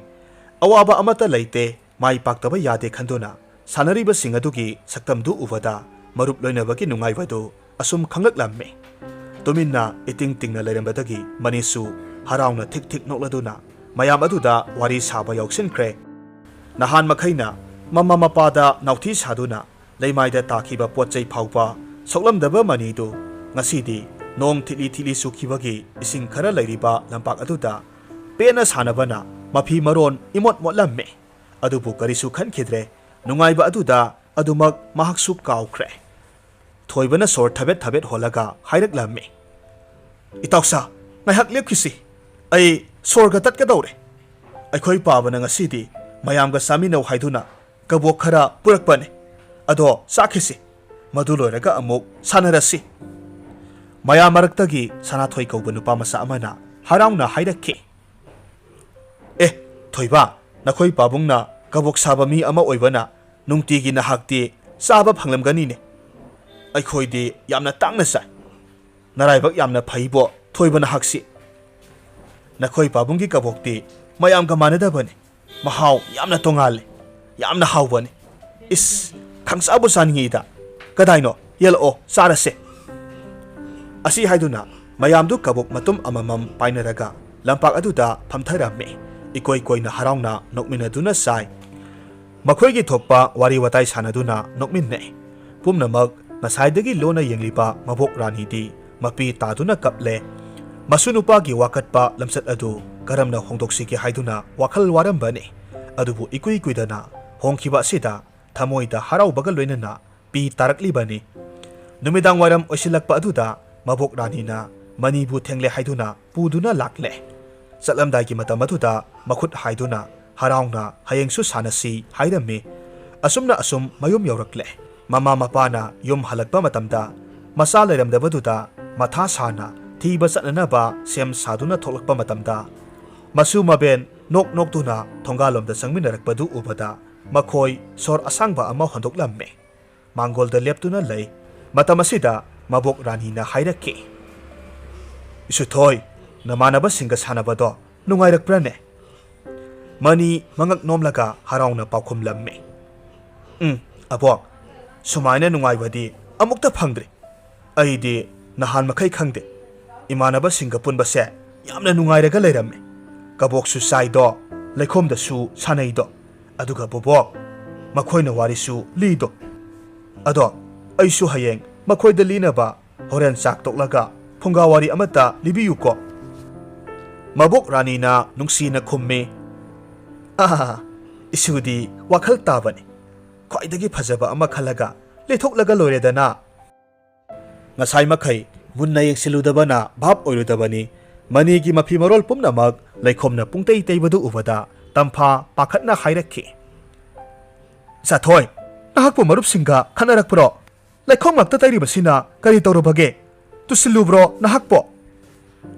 ꯑꯋꯥꯕ ꯑꯃꯠꯇ ꯂꯩꯇꯦ, ꯃꯥꯏ ꯄꯥꯛꯇꯕ ꯌꯥꯗꯦ ꯈꯟꯗꯨꯅ ꯁꯥꯟꯅꯔꯤꯕꯁꯤꯡ ꯑꯗꯨꯒꯤ ꯁꯛꯇꯝꯗꯨ ꯎꯕꯗ ꯃꯔꯨꯞ ꯂꯣꯏꯅꯕꯒꯤ ꯅꯨꯡꯉꯥꯏꯕꯗꯨ ꯑꯁꯨꯝ ꯈꯪꯂꯛꯂꯝꯃꯤ꯫ ꯇꯨꯃꯤꯟꯅ ꯏꯇꯤꯡ ꯇꯤꯡꯅ ꯂꯩꯔꯝꯕꯗꯒꯤ ꯃꯅꯤꯁꯨ ꯍꯔꯥꯎꯅ ꯊꯤꯛ ꯊꯤꯛ ꯅꯣꯛꯂꯗꯨꯅ ꯃꯌꯥꯝ ꯑꯗꯨꯗ ꯋꯥꯔꯤ ꯁꯥꯕ ꯌꯥꯎꯁꯤꯟꯈ꯭ꯔꯦ꯫ ꯅꯍꯥꯟ ꯃꯈꯩꯅ ꯃꯃꯥ ꯃꯄꯥꯗ ꯅꯥꯎꯊꯤ ꯁꯥꯗꯨꯅ ꯂꯩꯃꯥꯏꯗ ꯇꯥꯈꯤꯕ ꯄꯣꯠ ꯆꯩ ꯐꯥꯎꯕ ꯁꯣꯛꯂꯝꯗꯕ ꯃꯅꯤꯗꯨ ꯉꯁꯤꯗꯤ ꯅꯣꯡ ꯊꯤꯠꯂꯤ ꯊꯤꯠꯂꯤ ꯆꯨꯈꯤꯕꯒꯤ ꯏꯁꯤꯡ ꯈꯔ ꯂꯩꯔꯤꯕ ꯂꯝꯄꯥꯛ ꯑꯗꯨꯗ ꯄꯦꯟꯅ ꯁꯥꯟꯅꯕꯅ ꯃꯐꯤ ꯃꯔꯣꯟ ꯏꯃꯣꯠ ꯃꯣꯠꯂꯝꯃꯤ꯫ ꯑꯗꯨꯕꯨ ꯀꯔꯤꯁꯨ ꯈꯟꯈꯤꯗ꯭ꯔꯦ꯫ ꯅꯨꯡꯉꯥꯏꯕ ꯑꯗꯨꯗ ꯑꯗꯨꯃꯛ ꯃꯍꯥꯛꯁꯨ ꯀꯥꯎꯈ꯭ꯔꯦ꯫ ꯊꯣꯏꯕꯅ ꯁꯣꯔ ꯊꯕꯦꯠ ꯊꯕꯦꯠ ꯍꯣꯜꯂꯒ ꯍꯥꯏꯔꯛꯂꯝꯃꯤ, "ꯏꯇꯥꯎꯁꯥ, ꯉꯥꯏꯍꯥꯛ ꯂꯦꯞꯈꯤꯁꯤ꯫ ꯑꯩ ꯁꯣꯔꯒ ꯇꯠꯀꯗꯧꯔꯦ꯫ ꯑꯩꯈꯣꯏ ꯄꯥꯕꯅ ꯉꯁꯤꯗꯤ ꯃꯌꯥꯝꯒ ꯆꯥꯃꯤꯟꯅꯧ ꯍꯥꯏꯗꯨꯅ ꯀꯕꯣꯛ ꯈꯔ ꯄꯨꯔꯛꯄꯅꯤ꯫ ꯑꯗꯣ ꯆꯥꯈꯤꯁꯤ꯫ ꯃꯗꯨ ꯂꯣꯏꯔꯒ ꯑꯃꯨꯛ ꯁꯥꯟꯅꯔꯁꯤ꯫" ꯃꯌꯥꯝ ꯃꯔꯛꯇꯒꯤ ꯁꯅꯥꯊꯣꯏ ꯀꯧꯕ ꯅꯨꯄꯥ ꯃꯆꯥ ꯑꯃꯅ ꯍꯔꯥꯎꯅ ꯍꯥꯏꯔꯛꯈꯤ, "ꯑꯦ, ꯊꯣꯏꯕ, ꯅꯈꯣꯏ ꯄꯥꯕꯨꯡꯅ ꯀꯕꯣꯛ ꯁꯥꯕ ꯃꯤ ꯑꯃ ꯑꯣꯏꯕꯅ ꯅꯨꯡꯇꯤꯒꯤ ꯅꯍꯥꯛꯇꯤ ꯆꯥꯕ ꯐꯪꯂꯝꯒꯅꯤꯅꯦ꯫ ꯑꯩꯈꯣꯏꯗꯤ ꯌꯥꯝꯅ ꯇꯥꯡꯅ ꯆꯥꯏ꯫ ꯅꯔꯥꯏꯕꯛ ꯌꯥꯝꯅ ꯐꯩꯕꯣ ꯊꯣꯏꯕ ꯅꯍꯥꯛꯁꯤ꯫ ꯅꯈꯣꯏ ꯄꯥꯕꯨꯡꯒꯤ ꯀꯕꯣꯛꯇꯤ ꯃꯌꯥꯝꯒ ꯃꯥꯟꯅꯗꯕꯅꯤ꯫ ꯃꯍꯥꯎ ꯌꯥꯝꯅ ꯇꯣꯉꯥꯜꯂꯤ꯫ ꯌꯥꯝꯅ ꯍꯥꯎꯕꯅꯤ꯫ ꯏꯁ, ꯈꯪꯆꯥꯕꯨ ꯆꯥꯅꯤꯡꯉꯤꯗ꯫ ꯀꯗꯥꯏꯅꯣ? ꯌꯦꯜꯂꯛꯑꯣ, ꯆꯥꯔꯁꯦ꯫" ꯑꯁꯤ ꯍꯥꯏꯗꯨꯅ ꯃꯌꯥꯝꯗꯨ ꯀꯕꯣꯛ ꯃꯇꯨꯝ ꯑꯃꯃꯝ ꯄꯥꯏꯅꯔꯒ ꯂꯝꯄꯥꯛ ꯑꯗꯨꯗ ꯐꯝꯊꯔꯝꯃꯤ꯫ ꯏꯀꯣꯏ ꯀꯣꯏꯅ ꯍꯔꯥꯎꯅ ꯅꯣꯛꯃꯤꯟꯅꯗꯨꯅ ꯆꯥꯏ꯫ ꯃꯈꯣꯏꯒꯤ ꯊꯣꯛꯄ ꯋꯥꯔꯤ ꯋꯥꯇꯥꯏ ꯁꯥꯟꯅꯗꯨꯅ ꯅꯣꯛꯃꯤꯟꯅꯩ꯫ ꯄꯨꯝꯅꯃꯛ ꯉꯁꯥꯏꯗꯒꯤ ꯂꯣꯟꯅ ꯌꯦꯡꯂꯤꯕ ꯃꯕꯣꯛ ꯔꯥꯅꯤꯗꯤ ꯃꯄꯤ ꯇꯥꯗꯨꯅ ꯀꯞꯂꯦ꯫ ꯃꯁꯨ ꯅꯨꯄꯥꯒꯤ ꯋꯥꯀꯠꯄ ꯂꯝꯆꯠ ꯑꯗꯨ ꯀꯔꯝꯅ ꯍꯣꯡꯗꯣꯛꯁꯤꯒꯦ ꯍꯥꯏꯗꯨꯅ ꯋꯥꯈꯜ ꯋꯥꯔꯝꯕꯅꯤ꯫ ꯑꯗꯨꯕꯨ ꯏꯀꯨꯏ ꯀꯨꯏꯗꯅ ꯍꯣꯡꯈꯤꯕ ꯑꯁꯤꯗ ꯊꯃꯣꯏꯗ ꯍꯔꯥꯎꯕꯒ ꯂꯣꯏꯅꯅ ꯄꯤ ꯇꯥꯔꯛꯂꯤꯕꯅꯤ꯫ ꯅꯨꯃꯤꯗꯥꯡ ꯋꯥꯏꯔꯝ ꯑꯣꯏꯁꯤꯜꯂꯛꯄ ꯑꯗꯨꯗ ꯃꯕꯣꯛ ꯔꯥꯅꯤꯅ ꯃꯅꯤꯕꯨ ꯊꯦꯡꯂꯦ ꯍꯥꯏꯗꯨꯅ ꯄꯨꯗꯨꯅ ꯂꯥꯛꯂꯦ꯫ ꯆꯠꯂꯝꯗꯥꯏꯒꯤ ꯃꯇꯝ ꯑꯗꯨꯗ ꯃꯈꯨꯠ ꯍꯥꯏꯗꯨꯅ ꯍꯔꯥꯎꯅ ꯍꯌꯦꯡꯁꯨ ꯁꯥꯟꯅꯁꯤ ꯍꯥꯏꯔꯝꯃꯤ꯫ ꯑꯁꯨꯝꯅ ꯑꯁꯨꯝ ꯃꯌꯨꯝ ꯌꯧꯔꯛꯂꯦ꯫ ꯃꯃꯥ ꯃꯄꯥꯅ ꯌꯨꯝ ꯍꯜꯂꯛꯄ ꯃꯇꯝꯗ ꯃꯆꯥ ꯂꯩꯔꯝꯗꯕꯗꯨꯗ ꯃꯊꯥ ꯁꯥꯅ ꯊꯤꯕ ꯆꯠꯅꯅꯕ ꯁꯦꯝ ꯁꯥꯗꯨꯅ ꯊꯣꯛꯂꯛꯄ ꯃꯇꯝꯗ ꯃꯁꯨ ꯃꯕꯦꯟ ꯅꯣꯛ ꯅꯣꯛꯇꯨꯅ ꯊꯣꯡꯒꯥꯜꯂꯣꯝꯗ ꯆꯪꯃꯤꯟꯅꯔꯛꯄꯗꯨ ꯎꯕꯗ ꯃꯈꯣꯏ ꯁꯣꯔ ꯑꯁꯥꯡꯕ ꯑꯃ ꯍꯣꯟꯗꯣꯛꯂꯝꯃꯤ꯫ ꯃꯥꯡꯒꯣꯜꯗ ꯂꯦꯞꯇꯨꯅ ꯂꯩ꯫ ꯃꯇꯝ ꯑꯁꯤꯗ ꯃꯕꯣꯛ ꯔꯥꯅꯤꯅ ꯍꯥꯏꯔꯛꯈꯤ, "ꯏꯁꯨꯊꯣꯏ, ꯅꯃꯥꯟꯅꯕꯁꯤꯡꯒ ꯁꯥꯟꯅꯕꯗꯣ ꯅꯨꯡꯉꯥꯏꯔꯛꯄ꯭ꯔꯅꯦ?" ꯃꯅꯤ ꯃꯉꯛ ꯅꯣꯝꯂꯒ ꯍꯔꯥꯎꯅ ꯄꯥꯎꯈꯨꯝꯂꯝꯃꯤ, "ꯎꯝ, ꯑꯕꯣꯛ, ꯁꯨꯃꯥꯏꯅ ꯅꯨꯡꯉꯥꯏꯕꯗꯤ ꯑꯃꯨꯛꯇ ꯐꯪꯗ꯭ꯔꯤ꯫ ꯑꯩꯗꯤ ꯅꯍꯥꯟ ꯃꯈꯩ ꯈꯪꯗꯦ꯫ ꯏꯃꯥꯟꯅꯕꯁꯤꯡꯒ ꯄꯨꯟꯕꯁꯦ ꯌꯥꯝꯅ ꯅꯨꯡꯉꯥꯏꯔꯒ ꯂꯩꯔꯝꯃꯦ꯫ ꯀꯕꯣꯛꯁꯨ ꯆꯥꯏꯗꯣ, ꯂꯩꯈꯣꯝꯗꯁꯨ ꯁꯥꯟꯅꯩꯗꯣ꯫ ꯑꯗꯨꯒ ꯕꯣꯕꯣꯛ, ꯃꯈꯣꯏꯅ ꯋꯥꯔꯤꯁꯨ ꯂꯤꯗꯣ꯫ ꯑꯗꯣ ꯑꯩꯁꯨ ꯍꯌꯦꯡ ꯃꯈꯣꯏꯗ ꯂꯤꯅꯕ ꯍꯣꯔꯦꯟ ꯆꯥꯛ ꯇꯣꯛꯂꯒ ꯐꯨꯡꯒꯥ ꯋꯥꯔꯤ ꯑꯃꯠꯇ ꯂꯤꯕꯤꯌꯨꯀꯣ꯫ ꯃꯕꯣꯛ ꯔꯥꯅꯤꯅ ꯅꯨꯡꯁꯤꯅ ꯈꯨꯝꯃꯤ, "ꯑꯥ, ꯏꯁꯨꯗꯤ ꯋꯥꯈꯜ ꯇꯥꯕꯅꯤ꯫ ꯈ꯭ꯋꯥꯏꯗꯒꯤ ꯐꯖꯕ ꯑꯃ ꯈꯜꯂꯒ ꯂꯩꯊꯣꯛꯂꯒ ꯂꯣꯏꯔꯦꯗꯅ꯫ ꯉꯁꯥꯏ ꯃꯈꯩ ꯃꯨꯟꯅ ꯌꯦꯡꯁꯤꯜꯂꯨꯗꯕꯅ ꯚꯥꯞ ꯑꯣꯏꯔꯨꯗꯕꯅꯤ꯫ ꯃꯅꯤꯒꯤ ꯃꯐꯤ ꯃꯔꯣꯜ ꯄꯨꯝꯅꯃꯛ ꯂꯩꯈꯣꯝꯅ ꯄꯨꯡꯇꯩ ꯇꯩꯕꯗꯨ ꯎꯕꯗ ꯇꯝꯐꯥ ꯄꯥꯈꯠꯅ ꯍꯥꯏꯔꯛꯈꯤ, "ꯁꯥꯊꯣꯏ, ꯅꯍꯥꯛꯄꯨ ꯃꯔꯨꯞꯁꯤꯡꯒ ꯈꯠꯅꯔꯛꯄ꯭ꯔꯣ? ꯂꯩꯈꯣꯝ ꯉꯥꯛꯇ ꯇꯩꯔꯤꯕꯁꯤꯅ ꯀꯔꯤ ꯇꯧꯔꯕꯒꯦ? ꯇꯨꯁꯤꯜꯂꯨꯕ꯭ꯔꯣ ꯅꯍꯥꯛꯄꯣ?"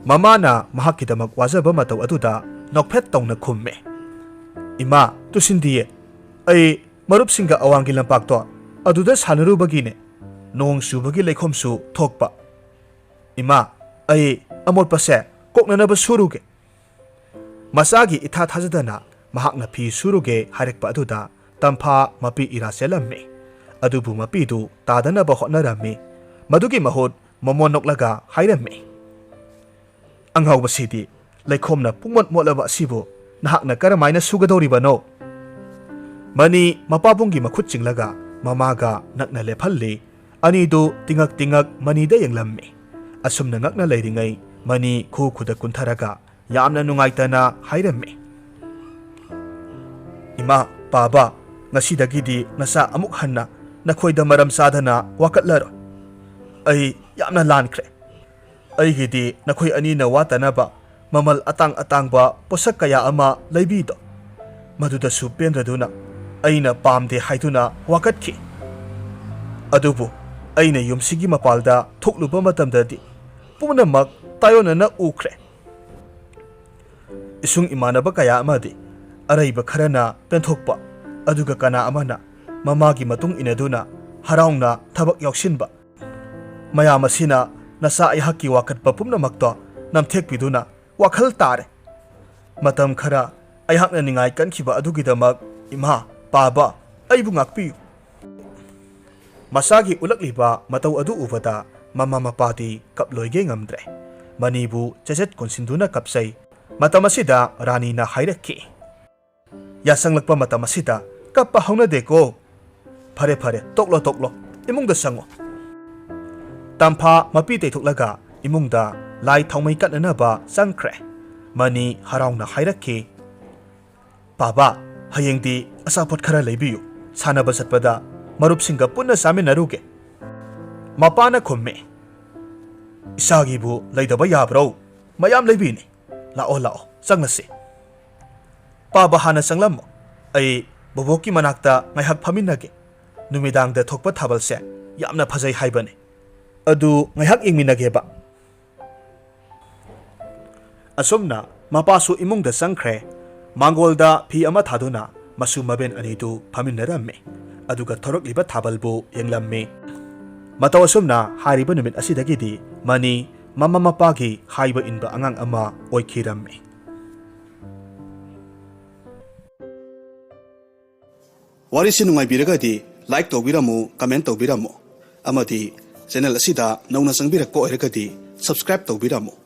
ꯃꯃꯥꯅ ꯃꯍꯥꯛꯀꯤꯗꯃꯛ ꯋꯥꯖꯕ ꯃꯇꯧ ꯑꯗꯨꯗ ꯅꯣꯛꯐꯦꯠ ꯇꯧꯅ ꯈꯨꯝꯃꯦ, "ꯏꯃꯥ, ꯇꯨꯁꯤꯟꯗꯤꯌꯦ꯫ ꯑꯩ ꯃꯔꯨꯞꯁꯤꯡꯒ ꯑꯋꯥꯡꯒꯤ ꯂꯝꯄꯥꯛꯇꯣ ꯑꯗꯨꯗ ꯁꯥꯟꯅꯔꯨꯕꯒꯤꯅꯦ꯫ ꯅꯣꯡ ꯆꯨꯕꯒꯤ ꯂꯩꯈꯣꯝꯁꯨ ꯊꯣꯛꯄ꯫ ꯏꯃꯥ, ꯑꯩ ꯑꯃꯣꯠꯄꯁꯦ ꯀꯣꯛꯅꯅꯕ ꯁꯨꯔꯨꯒꯦ꯫" ꯃꯆꯥꯒꯤ ꯏꯊꯥ ꯊꯥꯖꯗꯅ ꯃꯍꯥꯛꯅ ꯐꯤ ꯁꯨꯔꯨꯒꯦ ꯍꯥꯏꯔꯛꯄ ꯑꯗꯨꯗ ꯇꯝꯐꯥ ꯃꯄꯤ ꯏꯔꯥ ꯆꯦꯜꯂꯝꯃꯤ꯫ ꯑꯗꯨꯕꯨ ꯃꯄꯤꯗꯨ ꯇꯥꯗꯅꯕ ꯍꯣꯠꯅꯔꯝꯃꯤ꯫ ꯃꯗꯨꯒꯤ ꯃꯍꯨꯠ ꯃꯃꯣꯟ ꯅꯣꯛꯂꯒ ꯍꯥꯏꯔꯝꯃꯤ, "ꯑꯉꯥꯎꯕꯁꯤꯗꯤ ꯂꯩꯈꯣꯝꯅ ꯄꯨꯡꯃꯣꯠ ꯃꯣꯠꯂꯕ ꯑꯁꯤꯕꯨ ꯅꯍꯥꯛꯅ ꯀꯔꯝꯍꯥꯏꯅ ꯁꯨꯒꯗꯧꯔꯤꯕꯅꯣ?" ꯃꯅꯤ ꯃꯄꯥꯕꯨꯡꯒꯤ ꯃꯈꯨꯠ ꯆꯤꯡꯂꯒ ꯃꯃꯥꯒ ꯅꯛꯅ ꯂꯦꯞꯍꯜꯂꯤ꯫ ꯑꯅꯤꯗꯨ ꯇꯤꯉꯛ ꯇꯤꯉꯛ ꯃꯅꯤꯗ ꯌꯦꯡꯂꯝꯃꯤ꯫ ꯑꯁꯨꯝꯅ ꯉꯛꯅ ꯂꯩꯔꯤꯉꯩ ꯃꯅꯤ ꯈꯨ ꯈꯨꯗ ꯀꯨꯟꯊꯔꯒ ꯌꯥꯝꯅ ꯅꯨꯡꯉꯥꯏꯇꯅ ꯍꯥꯏꯔꯝꯃꯤ, "ꯏꯃꯥ, ꯄꯥꯕ, ꯉꯁꯤꯗꯒꯤꯗꯤ ꯅꯆꯥ ꯑꯃꯨꯛ ꯍꯟꯅ ꯅꯈꯣꯏꯗ ꯃꯔꯝ ꯆꯥꯗꯅ ꯋꯥꯀꯠꯂꯔꯣꯏ꯫ ꯑꯩ ꯌꯥꯝꯅ ꯂꯥꯟꯈ꯭ꯔꯦ꯫ ꯑꯩꯒꯤꯗꯤ ꯅꯈꯣꯏ ꯑꯅꯤꯅ ꯋꯥꯠꯇꯅꯕ ꯃꯃꯜ ꯑꯇꯥꯡ ꯑꯇꯥꯡꯕ ꯄꯣꯠꯁꯛ ꯀꯌꯥ ꯑꯃ ꯂꯩꯕꯤꯗꯣ꯫ ꯃꯗꯨꯗꯁꯨ ꯄꯦꯟꯗꯗꯨꯅ ꯑꯩꯅ ꯄꯥꯝꯗꯦ ꯍꯥꯏꯗꯨꯅ ꯋꯥꯀꯠꯈꯤ꯫ ꯑꯗꯨꯕꯨ ꯑꯩꯅ ꯌꯨꯝꯁꯤꯒꯤ ꯃꯄꯥꯜꯗ ꯊꯣꯛꯂꯨꯕ ꯃꯇꯝꯗꯗꯤ ꯄꯨꯝꯅꯃꯛ ꯇꯥꯏꯑꯣꯟꯅꯅ ꯎꯈ꯭ꯔꯦ꯫ ꯏꯁꯨꯡ ꯏꯃꯥꯟꯅꯕ ꯀꯌꯥ ꯑꯃꯗꯤ ꯑꯔꯩꯕ ꯈꯔꯅ ꯄꯦꯟꯊꯣꯛꯄ, ꯑꯗꯨꯒ ꯀꯅꯥ ꯑꯃꯅ ꯃꯃꯥꯒꯤ ꯃꯇꯨꯡ ꯏꯟꯅꯗꯨꯅ ꯍꯔꯥꯎꯅ ꯊꯕꯛ ꯌꯥꯎꯁꯤꯟꯕ꯫ ꯃꯌꯥꯝ ꯑꯁꯤꯅ ꯅꯆꯥ ꯑꯩꯍꯥꯛꯀꯤ ꯋꯥꯀꯠꯄ ꯄꯨꯝꯅꯃꯛꯇꯣ ꯅꯝꯊꯦꯛꯄꯤꯗꯨꯅ ꯋꯥꯈꯜ ꯇꯥꯔꯦ꯫ ꯃꯇꯝ ꯈꯔ ꯑꯩꯍꯥꯛꯅ ꯅꯤꯡꯉꯥꯏ ꯀꯟꯈꯤꯕ ꯑꯗꯨꯒꯤꯗꯃꯛ ꯏꯃꯥ, ꯄꯥꯕ, ꯑꯩꯕꯨ ꯉꯥꯛꯄꯤꯌꯨ꯫" ꯃꯆꯥꯒꯤ ꯎꯠꯂꯛꯂꯤꯕ ꯃꯇꯧ ꯑꯗꯨ ꯎꯕꯗ ꯃꯃꯥ ꯃꯄꯥꯗꯤ ꯀꯞꯂꯣꯏꯒꯦ ꯉꯝꯗ꯭ꯔꯦ꯫ ꯃꯅꯤꯕꯨ ꯆꯦꯆꯦꯠ ꯀꯣꯟꯁꯤꯟꯗꯨꯅ ꯀꯞꯆꯩ꯫ ꯃꯇꯝ ꯑꯁꯤꯗ ꯔꯥꯅꯤꯅ ꯍꯥꯏꯔꯛꯈꯤ, "ꯌꯥꯁꯪꯂꯛꯄ ꯃꯇꯝ ꯑꯁꯤꯗ ꯀꯞꯄ ꯍꯧꯅꯗꯦꯀꯣ꯫ ꯐꯔꯦ ꯐꯔꯦ, ꯇꯣꯛꯂꯣ ꯇꯣꯛꯂꯣ, ꯏꯃꯨꯡꯗ ꯆꯪꯉꯣ꯫" ꯇꯝꯐꯥ ꯃꯄꯤ ꯇꯩꯊꯣꯛꯂꯒ ꯏꯃꯨꯡꯗ ꯂꯥꯏ ꯊꯥꯎꯃꯩ ꯀꯠꯅꯅꯕ ꯆꯪꯈ꯭ꯔꯦ꯫ ꯃꯅꯤ ꯍꯔꯥꯎꯅ ꯍꯥꯏꯔꯛꯈꯤ, "ꯄꯥꯕ, ꯍꯌꯦꯡꯗꯤ ꯑꯆꯥꯄꯣꯠ ꯈꯔ ꯂꯩꯕꯤꯌꯨ꯫ ꯁꯥꯟꯅꯕ ꯆꯠꯄꯗ ꯃꯔꯨꯞꯁꯤꯡꯒ ꯄꯨꯟꯅ ꯆꯥꯃꯤꯟꯅꯔꯨꯒꯦ꯫" ꯃꯄꯥꯅ ꯈꯨꯝꯃꯤ, "ꯏꯆꯥꯒꯤꯕꯨ ꯂꯩꯗꯕ ꯌꯥꯕ꯭ꯔꯣ? ꯃꯌꯥꯝ ꯂꯩꯕꯤꯅꯤ꯫ ꯂꯥꯛꯑꯣ, ꯂꯥꯛꯑꯣ, ꯆꯪꯂꯁꯤ꯫" "ꯄꯥꯕ ꯍꯥꯟꯅ ꯆꯪꯂꯝꯃꯣ꯫ ꯑꯩ ꯕꯣꯕꯣꯛꯀꯤ ꯃꯅꯥꯛꯇ ꯉꯥꯏꯍꯥꯛ ꯐꯝꯃꯤꯟꯅꯒꯦ꯫ ꯅꯨꯃꯤꯗꯥꯡꯗ ꯊꯣꯛꯄ ꯊꯥꯕꯜꯁꯦ ꯌꯥꯝꯅ ꯐꯖꯩ ꯍꯥꯏꯕꯅꯤ꯫ ꯑꯗꯨ ꯉꯥꯏꯍꯥꯛ ꯌꯦꯡꯃꯤꯟꯅꯒꯦꯕ꯫" ꯑꯁꯨꯝꯅ ꯃꯄꯥꯁꯨ ꯏꯃꯨꯡꯗ ꯆꯪꯈ꯭ꯔꯦ꯫ ꯃꯥꯡꯒꯣꯜꯗ ꯐꯤ ꯑꯃ ꯊꯥꯗꯨꯅ ꯃꯁꯨ ꯃꯕꯦꯟ ꯑꯅꯤꯗꯨ ꯐꯝꯃꯤꯟꯅꯔꯝꯃꯤ꯫ ꯑꯗꯨꯒ ꯊꯣꯔꯛꯂꯤꯕ ꯊꯥꯕꯜꯕꯨ ꯌꯦꯡꯂꯝꯃꯤ꯫ ꯃꯇꯧ ꯑꯁꯨꯝꯅ ꯍꯥꯏꯔꯤꯕ ꯅꯨꯃꯤꯠ ꯑꯁꯤꯗꯒꯤꯗꯤ ꯃꯅꯤ ꯃꯃꯥ ꯃꯄꯥꯒꯤ ꯍꯥꯏꯕ ꯏꯟꯕ ꯑꯉꯥꯡ ꯑꯃ ꯑꯣꯏꯈꯤꯔꯝꯃꯤ꯫ ꯋꯥꯔꯤꯁꯤ ꯅꯨꯡꯉꯥꯏꯕꯤꯔꯒꯗꯤ like ꯇꯧꯕꯤꯔꯝꯃꯨ, comment ꯇꯧꯕꯤꯔꯝꯃꯨ, ꯑꯃꯗꯤ channel ꯑꯁꯤꯗ ꯅꯧꯅ ꯆꯪꯕꯤꯔꯛꯄ ꯑꯣꯏꯔꯒꯗꯤ subscribe ꯇꯧꯕꯤꯔꯝꯃꯨ꯫